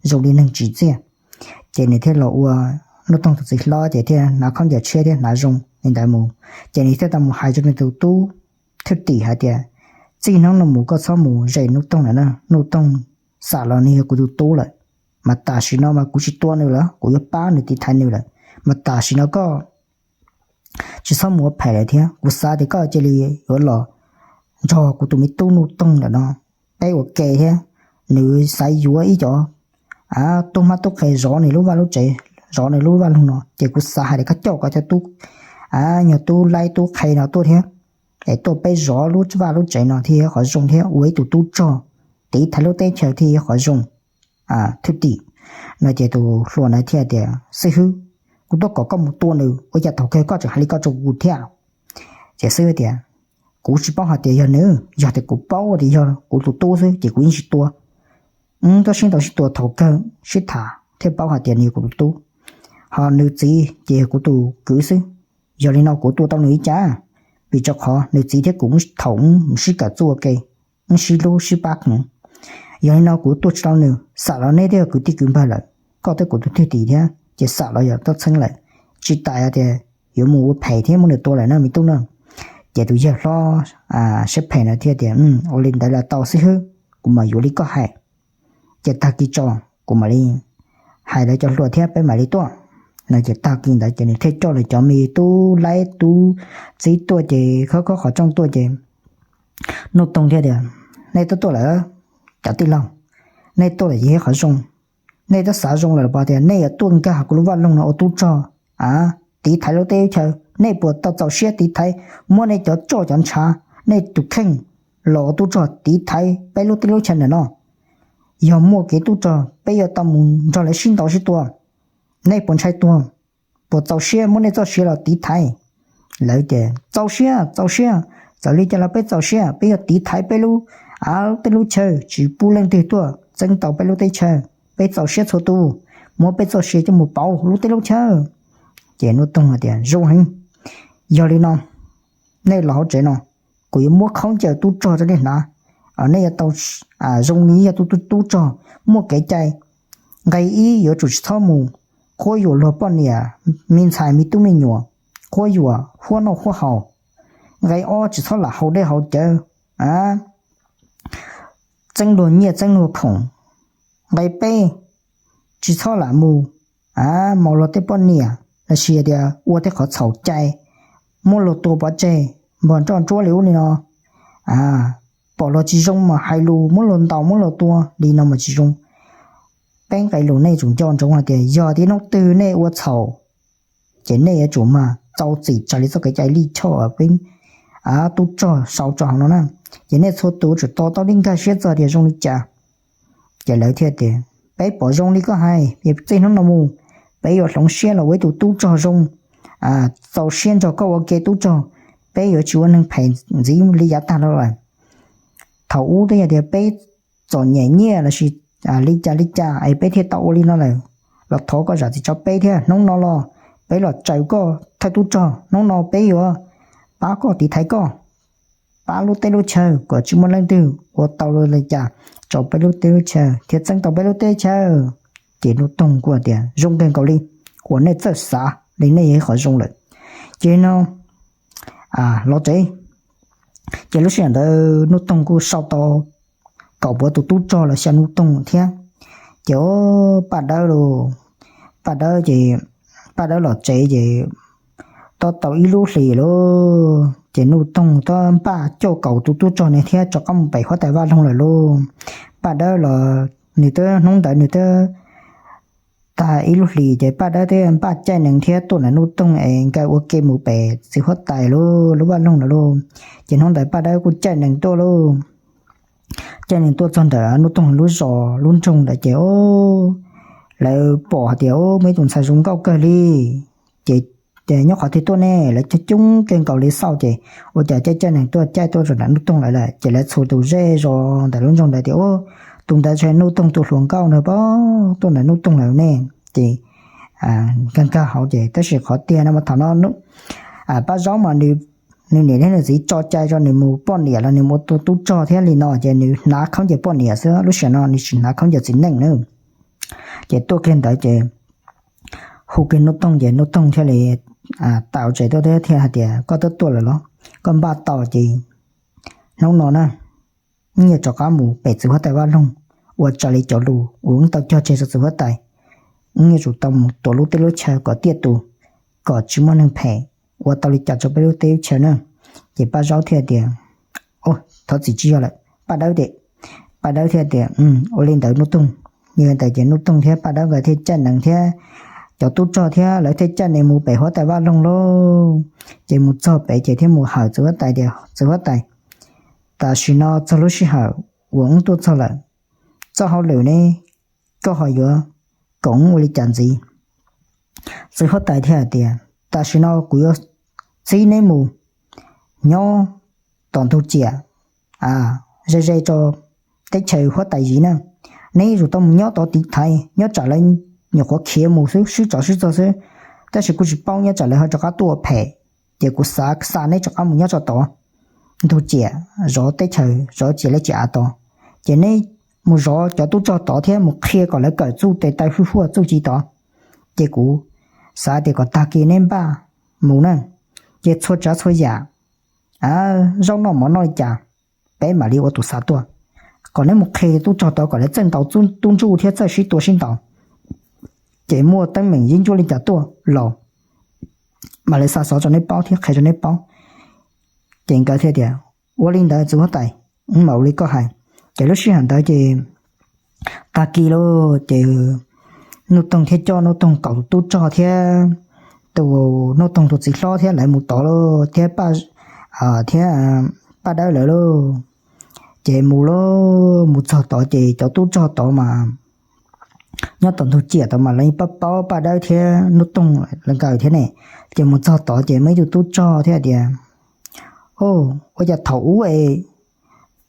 zoo li neeg tsim txiaj. Ces nws thiaj los ua Nuj Toog tus txiv hlob ces thiaj hnav khaub ncaws tshiab thiab hnav zoo li ntawd mus. Ces nws thiaj tau mus hais rau nws tus tub Thwj Tim hais tias, txij hnub no mus koj txhob mus zes Nuj Toog lawm na, Nuj Toog xam los nws yog kuv tus tub lawm, mas tam sim no mas kuv tsis tua nws lawm, kuv yuav pab nws tiv thaiv nws lawm, mas tam sim no koj tsis txhob mus ua phem lawm thiab. Kuv xav tias koj cia li yuav los nrog kuv tus me tub Nuj Toog ntawm no peb ua ke thiab. Nws xav yuav ib cov tub mab tub qhe zov nws lub vaj lub tsev, zov nws lub vaj loog no, ces kuv xav hais tias koj coj koj cov tub, nyuag tub laib tub qhe no tuaj thiab, es tuaj peb zov lub vaj lub tsev no thiaj yog qhov zoo thiab ua ib tug tub rog tiv thaiv lub teb chaws thiaj yog qhov zoo. Thwj Tim no ces tus hluas ntawd thiaj tias, xib hwb, kuv tuaj kom koj mus tua nws, ua cas thaum kawg koj tseem hais li ko rau kuv thiab? Ces xib hwb tias, kuv tsis paub hais tias yog nws, yog tias kuv paub tias yog kuv tus tub xwb ces kuv yeej tsis tua. Wb twb sib ntaus sib tua thaum kawg sib tham thiaj paub hais tias nws yog kuv tus tub, ho nws txiv ces yog kuv tus kwv xwb. Yog li no kuv tua tau nws li cas? Vim rau qhov nws txiv thiab kuv thaum wb mus sib kawm txuj ua ke, wb sib hlub sib pab kheev. Yog li no kuv tua tsis tau nws, xam los neb twb yog kwv tij kwv npawg lawm, koj thiab kuv tus Thwj Tim thiab ces xam los yog toj txheeb lawm, tsis tas tias yuav mus ua phem thiab muab nws tua lawm na me tub na. Ces tus yawg hlob siab phem no thiaj tias, ua li ntawd los tau xib hwb, kuv mam yuav li koj hais. Ces tag kis tso kuv mam li hais lawv cov hluas thiab peb mam li tuaj. No ces tag kis ntawd ces nws thiaj coj lawv cov me tub laib tub txib tuaj ces khawb khawb qhov rooj tuaj ces Nuj Toog thiaj tias, nej twb tuaj lawm, cov tij laug, nej tuaj lawm yog ib qhov zoo. Nej twb xav zoo lawm los tias nej yuav tuaj nkag kuv lub vaj loog no ua tub rog, tiv thaiv lub teb lub chaw? Nej puas tau txaus siab tiv thaiv, muab nej cov roj cov ntshav, nej tus kheej los ua tub rog tiv thaiv peb lub teb lub chaw ntawm no? Yog muaj kev tub rog peb yuav tau mus nrog lawv sib ntaus sib tua. Nej puas ntshai tuag? Puas txaus siab muab nej txoj sia los tiv thaiv? Lawv tias, txaus siab, txaus siab, txawm li cas los peb txaus siab, peb yuav tiv thaiv peb lub, a, teb lub chaw, tsis pub leej twg tuaj txeeb tau peb lub teb chaws. Peb txaus siab txhua tus, muab peb txoj sia coj mus pauv lub teb lub chaw. Ces Nuj Toog hais tias, zoo heev, yog li no nej los hauv tsev no, kuv yuav muab khaub ncaws tub rog rau nej hnav. Nej yuav tau zoo li yog tub, tub rog muaj kev cai. Nqe ib, yuav tsum tsis txhob mus qhuab yuam luag poj niam, me ntxhais me tub me nyuam, qhuab yuam huab noj huab haus. Nqe ob, tsis txhob lam haus dej haus cawv, txeeb luag nyiaj txeeb luag khoom. Nqe peb, tsis txhob lam mus mos luag tej poj niam los sis tias ua tej qhov txhaum cai, muab luag tua pov tseg npog nroj ntsuab li ub li no. Pom luag tsis zoo mas hais lus muab luag ntaus muab luag tua li no mas tsis zoo. Peb nqe lus nej tsum nco ntsoov hais tias yog tib hnub twg nej ua txhaum ces nej yuav tsum mas txaus txim raws li txoj kev cai lij choj peb tub rog sau rau hauv no na. Ces nej txhua tus yuav tsum to taub thiab nkag siab txog tias zoo li cas. Ces lawv thiaj tias, peb pom zoo li koj hais, txij hnub no mus peb yuav hloov siab los ua ib tug tub rog zoo, txaus siab nrog koj ua ke tub rog. Peb yuav tsis ua neeg phem ntxiv li yav tag los lawm. Thaum ub twb yog tias peb txom nyem nyiaj los sis li cas li cas es peb thiaj tau ua li no lawm, los thov koj zam txim rau peb thiab. Hnub no los peb los raws koj thawj tub rog, hnub no peb yuav pab koj tiv thaiv koj, pab lub teb lub chaw kom tsis muaj leej twg ua tau li cas rau peb lub teb lub chaw thiab txeeb tau peb lub teb chaw. Ces Nuj Toog kuj tias, zoo kawg nkaus li, uas nej txawj xav li nej yog ib qhov zoo lawm. Ces no los tsev. Ces lub sij hawm ntawd Nuj Toog kuj sau tau kaum puav tus tub rog los xyaw Nuj Toog thiab. Ces Paj Dawb los, Paj Dawb ces, Paj Dawb los tsev ces twb tau ib lub hlis lauj, ces Nuj Toog twb npaj coj kaum tus tub rog ne thiab rov qab mus pem huab tais vaj loog lawm lauj. Paj Dawb los nws twb hnub ntawd nws twb tag ib lub hlis ces Paj Dawb twb npaj caij nees thiab tuaj ntawm Nuj Toog es nkawd ua ke mus pem txiv huab tais lub, lub vaj loog lawm lauj. Ces hnub ntawd Paj Dawb kuj caij nees tuaj lauj. Caij nees tuaj txog ntawm Nuj Toog lub zos lub nroog ntawd ces lawv pom hais tias muaj ib tus ntxhais zoo nkauj kawg li. Ces nyob qhov twg tuaj ne, lawv coob coob kawg nkaus li xauj ces ua cas caij caij nees tuaj caij tuaj rau ntawm Nuj Toog lawv lawm. Ces lawv txhua tus zej zos ntawm lub nroog ntawd tias, tus ntawd tsis yog Nuj Toog tus hluas nkauj ntawd pob, tuaj ntawm Nuj Toog lawm ne. Ces nkag nkag hauv ces tab sis qhov tiag no mas thaum no Paj Zaub mas nws niam thiab nws txiv tso cai rau nws mus poj niam los nws mus ua tub rog thiab li no ces nws hnav khaub ncaws poj niam xwb, lub sij hawm no nws tsis hnav khaub ncaws txiv neej na. Ces tuaj kiag ntawd ces hu kiag Nuj Toog ces Nuj Toog thiaj li tawm tsev tuaj thiab thiaj hais tias, Koj twb tuaj lawm los? Koj npaj tau ces hnub no na, wb yuav rov qab mus pem txiv huab tais Vaj Loog ua raws li cov lus uas wb tau cog tseg rau txiv huab tais. Wb yuav tsum tau mus tuav lub teb lub chaw kom tiaj tus, kom tsis muaj neeg phem ua tau li cas rau peb lub teb lub chaw na. Ces Paj Zaub thiaj tias, Thov txim, tsis yog lawm, Paj Dawb tias. Paj Dawb thiaj tias, Ua li ntawd Nuj Toog. Yog li ntawd ces Nuj Toog thiab Paj Dawb nkawd thiaj caij nees thiab cov tub rog thiab lawv thiaj caij nees mus pem huab tais Vaj Loog lauj. Ces mus txog pem ces thiaj mus hawm txiv huab tais tias, Txiv huab tais, tam sim no txog lub sij hawm uas wb tuaj txog lawm, txoj hauj lwm ne koj ho yuav kom wb ua li cas ntxiv? Txiv huab tais thiaj hais tias, Tam sim no kuv yuav txib neb mus nyob tom ntug ciam ze ze rau teb chaws huab tais Yiv na. Neb yuav tsum tau mus nyob tod tiv thaiv, nyob tsam lawv nyuam qhuav khiav mus xwb, swb tsov swb txog xwb. Tab sis kuj tsis paub, nyob tsam lawv ho rov qab tuaj ua phem, ces kuv xav xa neb rov qab mus nyob rau tod ntug ciam zov teb chaws, zov ciam lej ciam av tod. Ces neb mus zov cov tub rog tod thiab mus qhia kom lawv kawm txuj tes taw hwj huaj txuj ci tod. Ces kuv xav tias kom tag kis neb npaj mus na, ces txhua tsav txhua yam, zaub noj mov noj li cas, peb mam li ua tus xa tuaj. Kom neb mus qhia tub rog tod kom lawv txawj ntaus tub ntsuj thiab txawj sib tua sib ntaus, ces muaj teeb meem yeeb ncuab li cas tuaj los mam li xa xov rau neb paub thiab qhia rau neb paub. Ces nkawd thiaj tias, Ua li ntawd txiv huab tais, wb mam ua li koj hais. Ces lub sij hawm ntawd ces tag kis lauj, ces Nuj Toog thiaj coj Nuj Toog kaum tus tub rog thiab tus Nuj Toog tus txiv hlob thiab lawv mus tod lauj, thiab Paj, thiab Paj Dawb lawv lauj. Ces mus lauj, mus txog tod ces cov tub rog tod mas nyob tom ntug ciam tod mas lawv yeej paub paub Paj Dawb thiab Nuj Toog lawv nkawd thiab ne. Ces mus txog tod ces muaj ib tug tub rog thiaj tias, Ua cas thaum ub es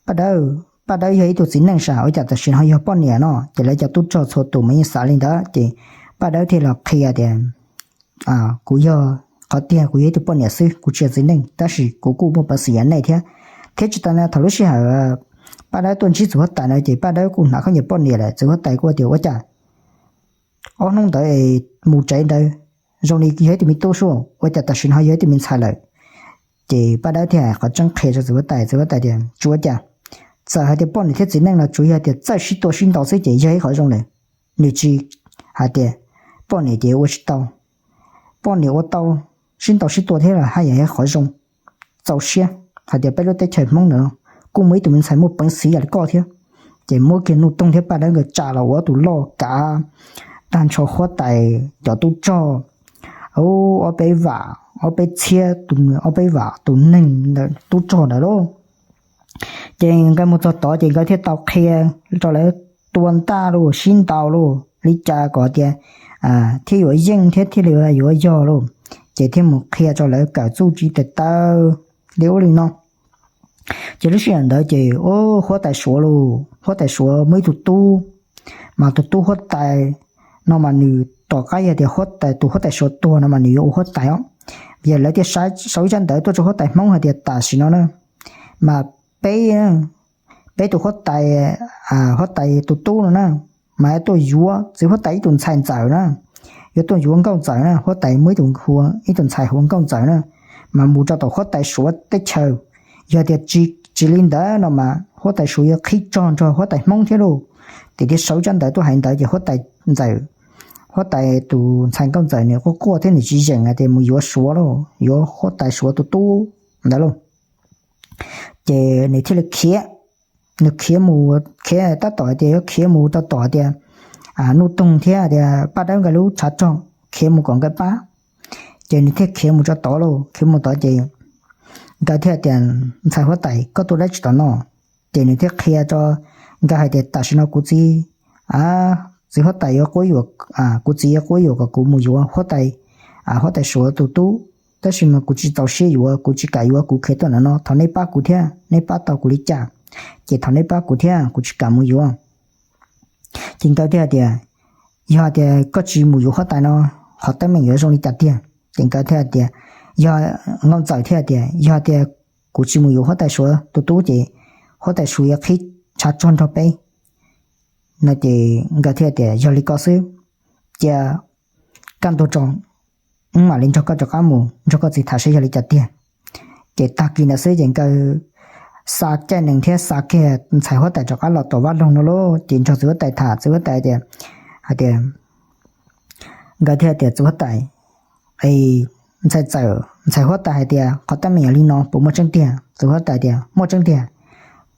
Paj Dawb, Paj Dawb yog ib tug txiv neej sav, ua cas tam sim no yog poj niam no? Ces lawv cov tub rog txhua tus mas yeej xav li ntawd. Ces Paj Dawb thiaj los qhia tias, Kuv yog, qhov tiag kuv yog ib tug poj niam xwb, kuv tsis yog txiv neej, tab sis kuv kuj muaj peev xwm yam nej thiab. Thiab tsis tas li ntawd, thaum lub sij hawm Paj Dawb tuaj ntsib txiv huab tais no ces Paj Dawb kuj hnav khaub ncaws poj niam lawm. Txiv huab tais kuj tias, Ua cas ob hnub ntawd mus tsev ntawd zoo li yog ib tug me tub sub, ua cas tam sim no yog ib tug me ntxhais lawm? Ces Paj Dawb thiaj hais qhov tseeb qhia rau txiv huab tais. Txiv huab tais tias, Tsuav cas, txawm hais tias poj niam thiab txiv neej los tsuav yog tias txawj sib tua sib ntaus xwb ces yog ib qhov zoo lawm. Nws tsis hais tias poj niam ces ua tsis tau, poj niam ua tau, sib ntaus sib tua thiab los haj yam yog qhov zoo. Txaus siab hais tias peb lub teb chaws Hmoob ntawd kuj muaj ib tug me ntxhais muaj peev xwm yam li koj thiab. Ces muab kiag Nuj Toog thiab Paj Dawb nkawd tsa los ua tus loj kav tag nrho huab tais cov tub rog ob peb vam, ob peb txhiab, ob peb vam tus neeg ntawm tub rog ntawd lauj. Ces nkawd mus txog tod ces nkawd thiaj tau qhia rau lawv tua ntaj lauj, sib ntaus lauj, li cas kom tias thiaj yuav yeej thiab thiaj li yuav yog lauj. Ces thiaj mus qhia rau lawv kawm txuj ci tes taw li ub li no. Ces lub sij hawm ntawd ces huab tais Suav lauj, huab tais Suav muaj ib tug tub, mas tus tub huab tais no mas nws tom qab yog tias huab tais, tus huab tais Suav tuag no mas nws yuav ua huab tais os. Yog lawv thiaj sau ib tsab ntawv tuaj rau huab tais Hmoob hais tias tam sim no na, mas peb, peb tus huab tais, huab tais tus tub no na, mas tuaj yuav txiv huab tais ib tug ntxhais ntxawm na, yuav tuaj yuav nkauj ntxawm na. Huab tais muaj ib tug, ib tug ntxhais hu ua nkauj ntxawm na, mas mus rau tom huab tais Suav teb chaws. Yog tias tsis li ntawd no mas huab tais Suav yuav qhib rog nrog huab tais Hmoob thiab lauj. Ces thiaj sau tsab ntawv tuaj hais ntawd ces huab tais ntxawm, huab tais tus ntxhais nkauj ntxawm nws quaj quaj thiab nws tsis yeem hais tias mus yuav Suav lauj, yuav huab tais Suav tus tub ntawd lauj. Ces nws thiaj li khiav, nws khiav mus, khiav tab tom hais tias yuav khiav mus rau tom hais tias Nuj Toog thiab tias Paj Dawb nkawd lub tshav rog, khiav mus kom nkawd pab. Ces nws thiaj khiav mus rau tod lauj, khiav mus tod ces nkawd thiaj tias, Ntxhais huab tais, koj tuaj dab tsi tom no? Ces nws thiaj qhia rau nkawd hais tias, Tam sim no kuv txiv, txiv huab tais yuav quab yuam, kuv txiv yuav quab yuam kom kuv mus yuav huab tais, huab tais Suav tus tub, tab sis mas kuv tsis txaus siab yuav, kuv tsis kam yuav, kuv khiav tuaj ntawm no, thov neb pab kuv thiab, neb pab tau kuv li cas, ces thov neb pab kuv thiab, kuv tsis kam mus yuav. Ces nkawd thiaj tias, Yog tias koj tsis mus yuav huab tais no, qhov teeb meem yuav zoo li cas tiag? Ces nkawd thiaj tias, yog, nkauj ntxawm thiaj tias, Yog tias kuv tsis mus yuav huab tais Suav tus tub ces huab tais Suav yuav qhib tshav rog nrog peb. No ces nkawd thiaj tias, Yog li ko xwb, cia kaj ntug tso, wb mam li nrog koj rov qab mus nrog koj txiv tham saib yog li cas tiag. Ces tag kis ntawd xwb ces nkawd xa caij nees thiab xa kiag ntxhais huab tais rov qab los tom vaj loog no lauj. Ces nrog txiv huab tais tham, txiv huab tais tias, hais tias, nkawd thiaj tias, Txiv huab tais, ntxhais txawm, ntxhais huab tais hais tias qhov teeb meem yog li no puas muaj tseeb tiag? Txiv huab tais tias, Muaj tseeb tiag.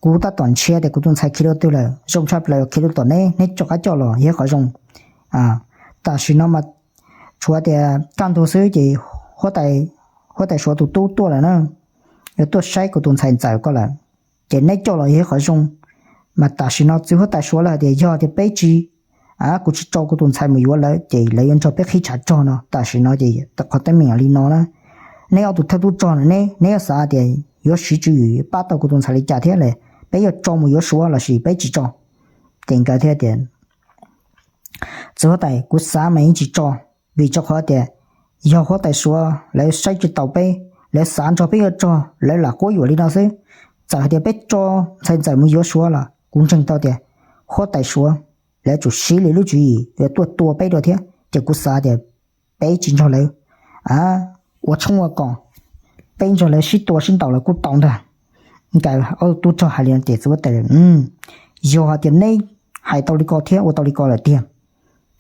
Kuv tab tom ntshai tias kuv tus ntxhais khiav dua twg lawm, zoo tshaj plaws khiav dua tom neb, neb rov qab coj los yog qhov zoo. Tam sim no mas tshuav tias kaj ntug xwb ces huab tais Suav tus tub tuaj lawm na, yuav tuaj saib kuv tus ntxhais ntxawm ko lawm, ces neb coj los yog qhov zoo. Mas tam sim no txiv huab tais Suav lawv hais tias yog tias peb tsis, kuv tsis tso kuv tus ntxhais mus yuav lawv ces lawv yuav nrog peb qhib tshav rog no. Tam sim no ces qhov teeb meem li no na, neb ob tug thawj tub rog no ne, neb yuav xav tias yuav siv tswv yim pab tau kuv tus ntxhais li cas thiab lawm, peb yuav tso mus yuav Suav lossis peb tsis tso? Ces nkawd thiaj tias, Txiv huab tais, kuv xav mas yeej tsis tso, vim rau qhov tias yog huab tais Suav lawv saib tsis taus peb, lawv xav nrog peb ua rog, lawv lam quab yuam li no xwb. Txawm hais tias peb tso ntxhais ntxawm mus yuav Suav los kuv ntseeg tau tias huab tais Suav lawv tsum siv lwm lub tswv yim yuav tuaj tua peb dua thiab, ces kuv xav tias peb tsis nrog lawv ua tshoob ua kos, peb nrog lawv sib tua sib ntaus los kuj tau ntag. Nkawd ob tug tub rog hais li no ces txiv huab tais, Yog hais tias neb hais tau li ko thiab ua tau li ko lawm tiag,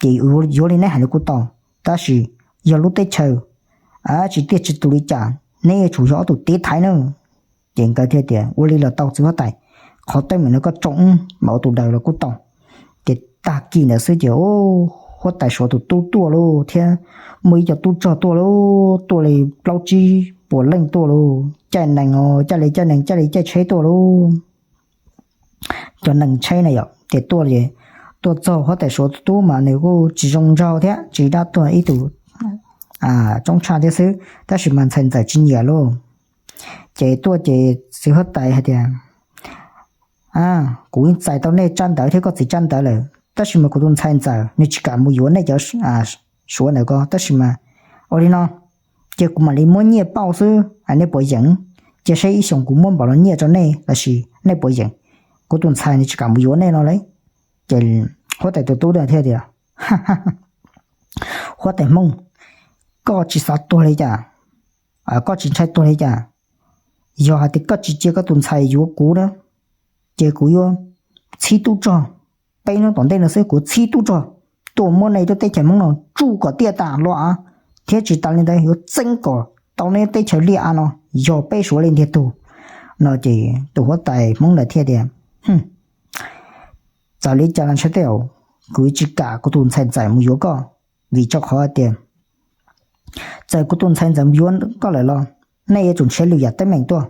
ces yuav li neb hais li kuj tau, tab sis yog lub teb chaws tsis tiaj tsis tus li cas neb yuav tsum yog ob tug tiv thaiv na. Ces nkawd thiaj tias, Ua li los tau txiv huab tais, qhov teeb meem no koj tso wb mas ua tus daws los kuj tau. Ces tag kis ntawd xwb ces huab tais Suav tus tub tuaj lauj thiab muaj ib co tub rog tuaj lauj, tuaj li plaub tsib puas leej tuaj lauj, caij nees, caij li caij nees, caij li caij tsheb tuaj lauj. Cov nees tsheb na yom, ces tuaj li, tuaj txog huab tais Suav tus tub mas nws kuj tsis zoo nraug thiab tsis dab tuag, ib tug tsoob tshaj thiab xwb, tab sis mas ntxhais ntxawm tsis nyiam lauj. Ces tuaj ces txiv huab tais hais tias, Kuv yeej txais tau nej tsab ntawv thiab koj txiv tsab ntawv lawm, tab sis mas kuv tus ntxhais ntxawm nws tsis kam mus yuav nej cov Suav ntawm ko, tab sis mas ua li no, cia kuv mam li muab nyiaj pauj xwb, nej puas yeem? Cia saib ib xyoos kuv muab npaum no nyiaj rau nej lossis nej puas yeem? Kuv tus ntxhais nws tsis kam mus yuav nej no lauj. Ces huab tais tus tub thiaj tias, Huab tais Hmoob, koj tsis xav tuag li cas? Koj tsis ntshai tuag li cas? Yog hais tias koj tsis cia koj tus ntxhais yuav kuv na, ces kuv yuav txhib tub rog. Peb hnub tom ntej no xwb kuv txhib tub rog tuaj muab nej lub teb chaws Hmoob no tsuj kom tiaj tas los av, thiab tsis tas li ntawd yuav txeeb kom tau nej lub teb chaws liaj av no yog peb Suav li ntiag tug. No ces tus huab tais Hmoob ntawd thiaj tias, Txawm li cas los ntshai tej zaum kuv tsis kam kuv tus ntxhais ntxawm mus yuav koj, vim rau qhov tias txawm kuv tus ntxhais ntxawm mus yuav koj lawm los nej yuav tsum nrhiav lwm yam teeb meem tuaj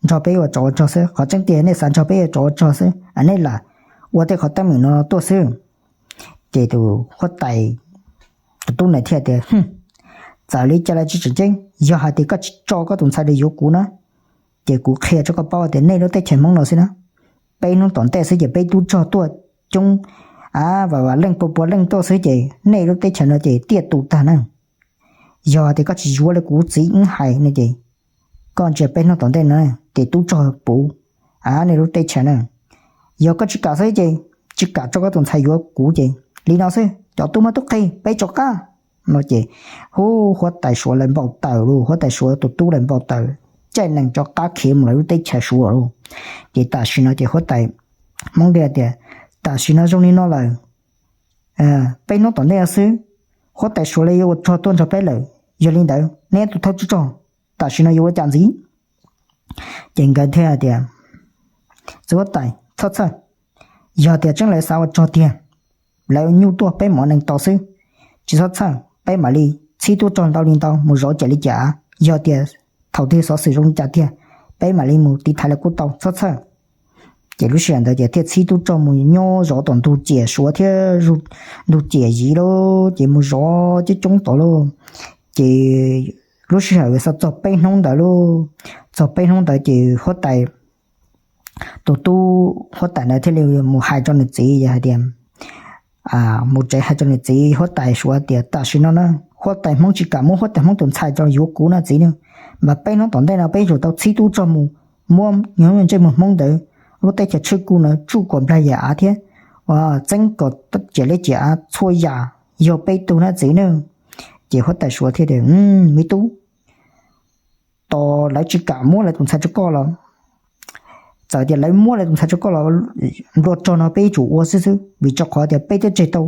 nrog peb ua tsov ua rog xwb. Qhov tseeb tiag nej xav nrog peb ua tsov ua rog xwb, nej lam ua tej qhov teeb meem no tuaj xwb. Ces tus huab tais tus tub ntawd thiaj tias, Txawm li cas los tsis tseem ceeb, yog hais tias koj tsis tso koj tus ntxhais los yuav kuv na, ces kuv qhia rau koj paub tias nej lub teb chaws Hmoob no xwb na, peb hnub tom ntej xwb ces peb tub rog tuaj coob, a, vam vam leej pua pua leej tuaj xwb ces nej lub teb chaws no ces tiaj tus tag na. Yog tias koj tsis yuav li kuv txiv wb hais no ces koj ntsia peb hnub tom ntej no ces tub rog puv, a, nej lub teb chaws na. Yog koj tsis kam xwb ces tsis kam tso koj tus ntxhais yuav kuv ces li no xwb, cov tub muab tub qig peb tso qab. No ces hu, huab tais Suav lawv npau taws lauj, huab tais Suav tus tub lawv npau taws, caij nees rov qab khiav mus lawv lub teb chaws Suav lauj. Ces tam sim no ces huab tais Hmoob thiaj tias, Tam sim no zoo li no lawm, peb hnub tom ntej no xwb, huab tais Suav lawv yuav ua rog tuaj nrog peb lawm. Yog li ntawd neb tus thawj tub rog tam sim no yuav ua cas ntxiv? Ces nkawd thiaj tias, Txiv huab tais, txhob txhawj, yog tias tseeb lawv xav ua rog tiag, lawv nyuj tuaj peb mov nees tau xwb, tsis txhob txhawj, peb mam li txhib tub rog ntau li ntau mus zov ciam li ciam av. Yog tias thaum twg xov xwm zoo li cas tiag, peb mam li mus tiv thaiv lawv kuj tau, txhob txhawj. Ces lub sij hawm ntawd ces thiaj txhib tub rog mus nyob zov tom ntug ciam Suav thiab ntug ciam Yiv lauj, ces mus zov coob coob tod lauj. Ces lub sij hawm xav txog peb hnub ntawd lauj, txog peb hnub ntawd ces huab tais, tus tub huab tais ntawd thiaj li mus hais rau nws txiv hais tias, mus tsev hais rau nws txiv huab tais Suav tias, Tam sim no na, huab tais Hmoob tsis kam muab huab tais Hmoob tus ntxhais rau yuav kuv na txiv na, mas peb hnub tom ntej no peb yuav tsum tau txhib tub rog mus muab nws ntsej muag Hmoob ntawd lub teb chaws tshwj kuj na tsuj kom nplag yam av thiab txeeb kom ciam liab ciam av txhua yam yog peb tug na txiv ne. Ces huab tais suav thiaj tias, me tub, tos lawv tsis kam muab lawv tus ntxhais rau koj los, txawm tias lawv muab lawv tus ntxhais rau koj los, nplua rog no peb yuav tsum ua xwb xwb, vim rau qhov tias peb twb tseg tau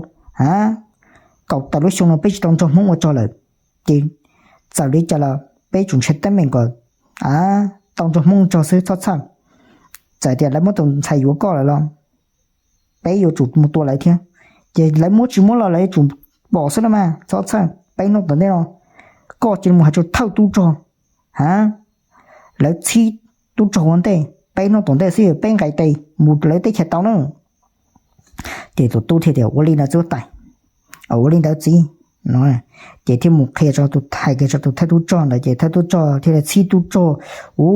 kaum tawm lub xyoo no peb tsis tau nrog Hmoob ua rog lawm. Ces txawm li cas los peb tsum nrhiav teeb meem kom tau nrog Hmoob ua rog xwb, txhob txhawj. Txawm tias lawv muab tus ntxhais yuav koj lawm los peb yuav tsum mus tua lawv thiab. Ces lawv muab tsis muab los lawv yuav tsum pom xwb no mas, txhob txhawj, peb hnub tom ntej no koj cia li mus hais rau thawj tub rog, a, lawv txhib tub rog ua ntej, peb hnub tom ntej xwb peb nqis tes mus lawv teb chaws tau na. Ces tus tub thiaj tias, ua li ntawd txiv huab tais, ua li ntawd txiv. Ces thiaj mus qhia rau tus, hais kiag rau tus thawj tub rog ntawd, ces thawj tub rog thiaj li txhib tub rog, u,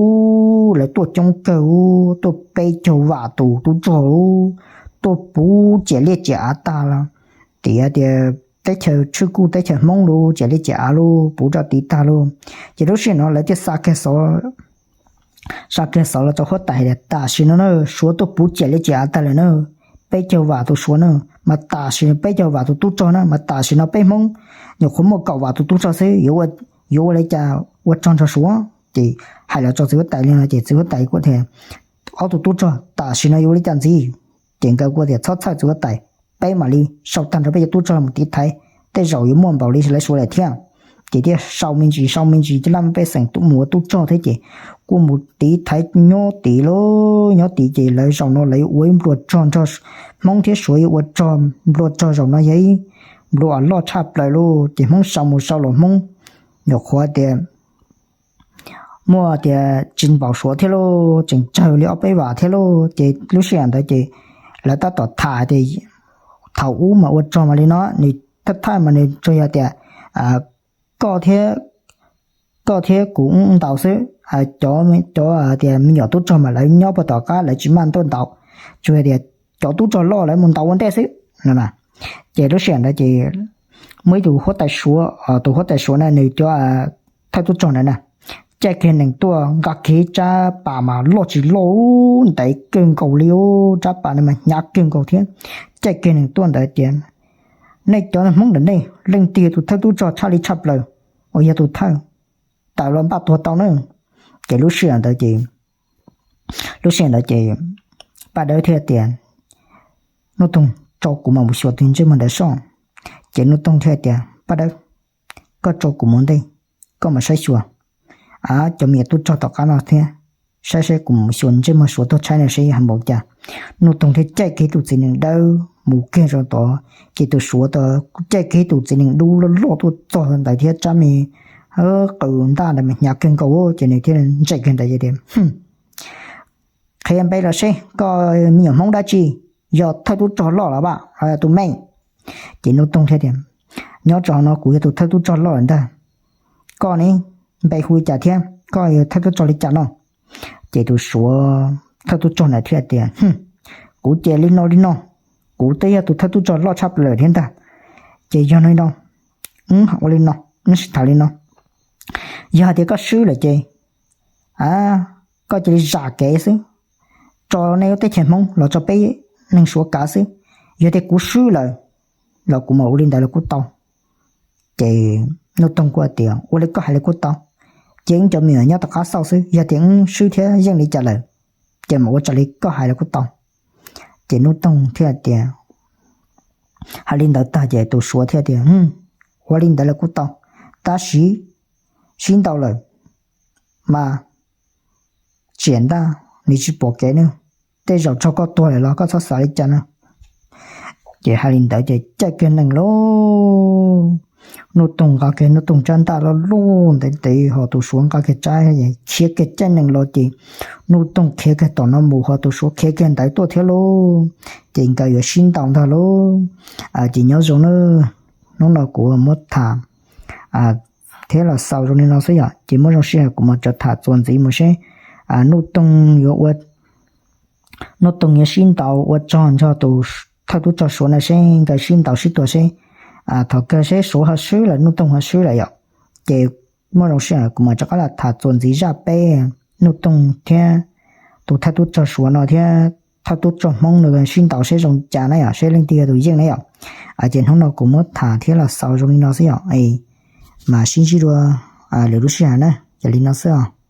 lawv tuaj coob kawg, u, tuaj peb caug vam tus tub rog, u, tuaj puv ciam liaj ciam av tag los, tias tias teb chaws tshwj kuj teb chaws Hmoob lub ciam liaj ciam av lub puv rau tid tag lub. Ces lub sij hawm no lawv thiaj xa kiag xov, xa kiag xov los rau huab tais hais tias tam sim no na Suav tuaj puv ciam liaj ciam av tag lawm na, peb caug vam tus Suav na, mas tam sim no peb caug vam tus tub rog na, mas tam sim no peb Hmoob nyuam qhuav muaj kaum vam tus tub rog xwb, yuav ua li cas ua rog nrog Suav? Ces hais los rau txiv huab tais li no ces txiv huab tais kuj tias, ob tug tub rog, tam sim no yuav ua li cas ntxiv? Ces nkawd kuj tias, txhob txhawj txiv huab tais, peb mam li sau tag nrho peb cov tub rog mus tiv thaiv, tej zaum yuav muaj npaum li lawv Suav lawm thiab. Ces thiaj sau me ntsis sau me ntsis coj laj pej xeem mus ua tub rog thiab ces kuj mus tiv thaiv nyob tid lauj. Nyob tid ces lawv zaum no lawv yuav ua ib nplua rog nrog Hmoob thiab Suav yuav ua rog, nplua rog zaum no yog ib nplua uas loj tshaj plaws lauj. Ces Hmoob sau mus sau los Hmoob nyuam qhuav tias muaj tias tsis npaum Suav thiab lauj, tseem tsawg li ob peb vam thiab lauj. Ces lub sij hawm ntawd ces lawv tab tom tham tias thaum ub mas ua rog mas li no, nws thawj thawj mas nws tsuas yog tias koj thiab, koj thiab kuv ntau xwb, cov, cov tias me nyuam tub rog mas lawv nyob puag tom qab lawv tsis maj tuaj ntaus, tsuas yog tias cov tub rog loj lawv mus ntaus ua ntej xwb. Ces lub sij hawm ntawd ces muaj ib tus huab tais Suav, tus huab tais Suav na nws cov thawj tub rog ntawd na, caij kiag nees tuaj nqa kiag tsab pas mas loj tsis loj, ntev kawg nkaus li, tsab pas no mas hnyav kawg nkaus thiab. Caij kiag nees tuaj ntawd tias, nej cov Hmoob ntawm nej leej twg yog tus thawj tub rog tshaj li tshaj plaws uas yog tus thawj, tawm los npaj tuag tau na. Ces lub sij hawm ntawd ces, lub sij hawm ntawd ces Paj Dawb thiaj tias, Nuj Toog, tso kuv mam mus xyuas tus ntsej muag ntawd soj. Ces Nuj Toog thiaj tias, Paj Dawb, koj tso kuv mus ntej, koj mam saib xyuas cov me nyuam tub rog tom qab no thiab, saib saib kuv mus xyuas ntsej muag Suav tuag tshaib no seb yog hais npaum cas. Nuj Toog thiaj caij kiag tus txiv nees dawb mus kiag rau tod, ces tus Suav tod caij kiag tus txiv nees dub loj loj tuaj txog ntawd thiab tsab me qws ntaj ntawd mas hnyav kawg nkaus, ces nws thiaj ntsej kiag ntawd tias, Qhia npe los seb koj me nyuam Hmoob dab tsi, yog thawj tub rog loj los as los yog tus me? Ces Nuj Toog thiaj tias, Nyob rau hauv no kuv yog tus thawj tub rog loj lawm ntag. Koj ne, npe hu li cas thiab koj yog thawj tub rog li cas no? Ces tus Suav thawj tub rog ntawd thiaj tias, Kuv ces li no li no, kuv twb yog tus thawj tub rog loj tshaj plaws lawm thiab ntag. Ces yog no li no, wb ua li no, wb sib tham li no, yog hais tias koj swb lawm ces koj cia li zam kev xwb, tso nej lub teb chaws Hmoob los tso peb neeg Suav kav xwb. Yog tias kuv swb lawm los kuv mam ua li ntawd los kuj tau. Ces Nuj Toog kuj tias, Ua li koj hais los kuj tau, ces wb cov me nyuam nyob tom qab xauj xwb, yog tias wb swb thiab yeej li cas lawm, ces mam ua raws li koj hais los kuj tau. Ces Nuj Toog thiaj tias, Hais li ntawd tag ces tus Suav thiaj tias, Ua li ntawd los kuj tau, tab sis sib ntaus lawm mas tsiam ntaj, nws tsis pom kev na, tej zaum raug koj tuag lawm los koj txhob xav li cas na. Ces hais li ntawd ces caij kiag nees lauj. Nuj Toog nqa kiag Nuj Toog tsab ntaj loj loj ntev ntev, ho tus Suav nqa kiag tsab, khiav kiag caij nees los ces Nuj Toog khiav kiag tom no mus ho tus Suav khiav kiag ntawd tuaj thiab lauj. Ces nkawd yuav sib ntaus ntag lauj. Ces nyob zoo na, hnub no kuv muab tham thiab los xaus zoo li no xwb yom, ces muaj zoo sij hawm kuv mam rov tham txuas ntxiv mus seb Nuj Toog yuav ua, Nuj Toog yuav sib ntaus ua rog nrog tus thawj tub rog Suav no seb nkawd sib ntaus sib tua seb thaum kawg seb Suav ho swb lawm Nuj Toog ho swb lawm yom. Ces muaj zoo sij hawm kuv mam rov qab los tham txuas ntxiv zaj peb, Nuj Toog thiab tus thawj tub rog Suav no thiab thawj tub rog Hmoob no sib ntaus seb zoo cas na yom, seb leej twg yog tus yeej na yom. Ces hnub no kuv muab tham thiab los xaus zoo li no xwb yom, es mam sib ntsib dua lwm lub sij hawm na, ces li no xwb os.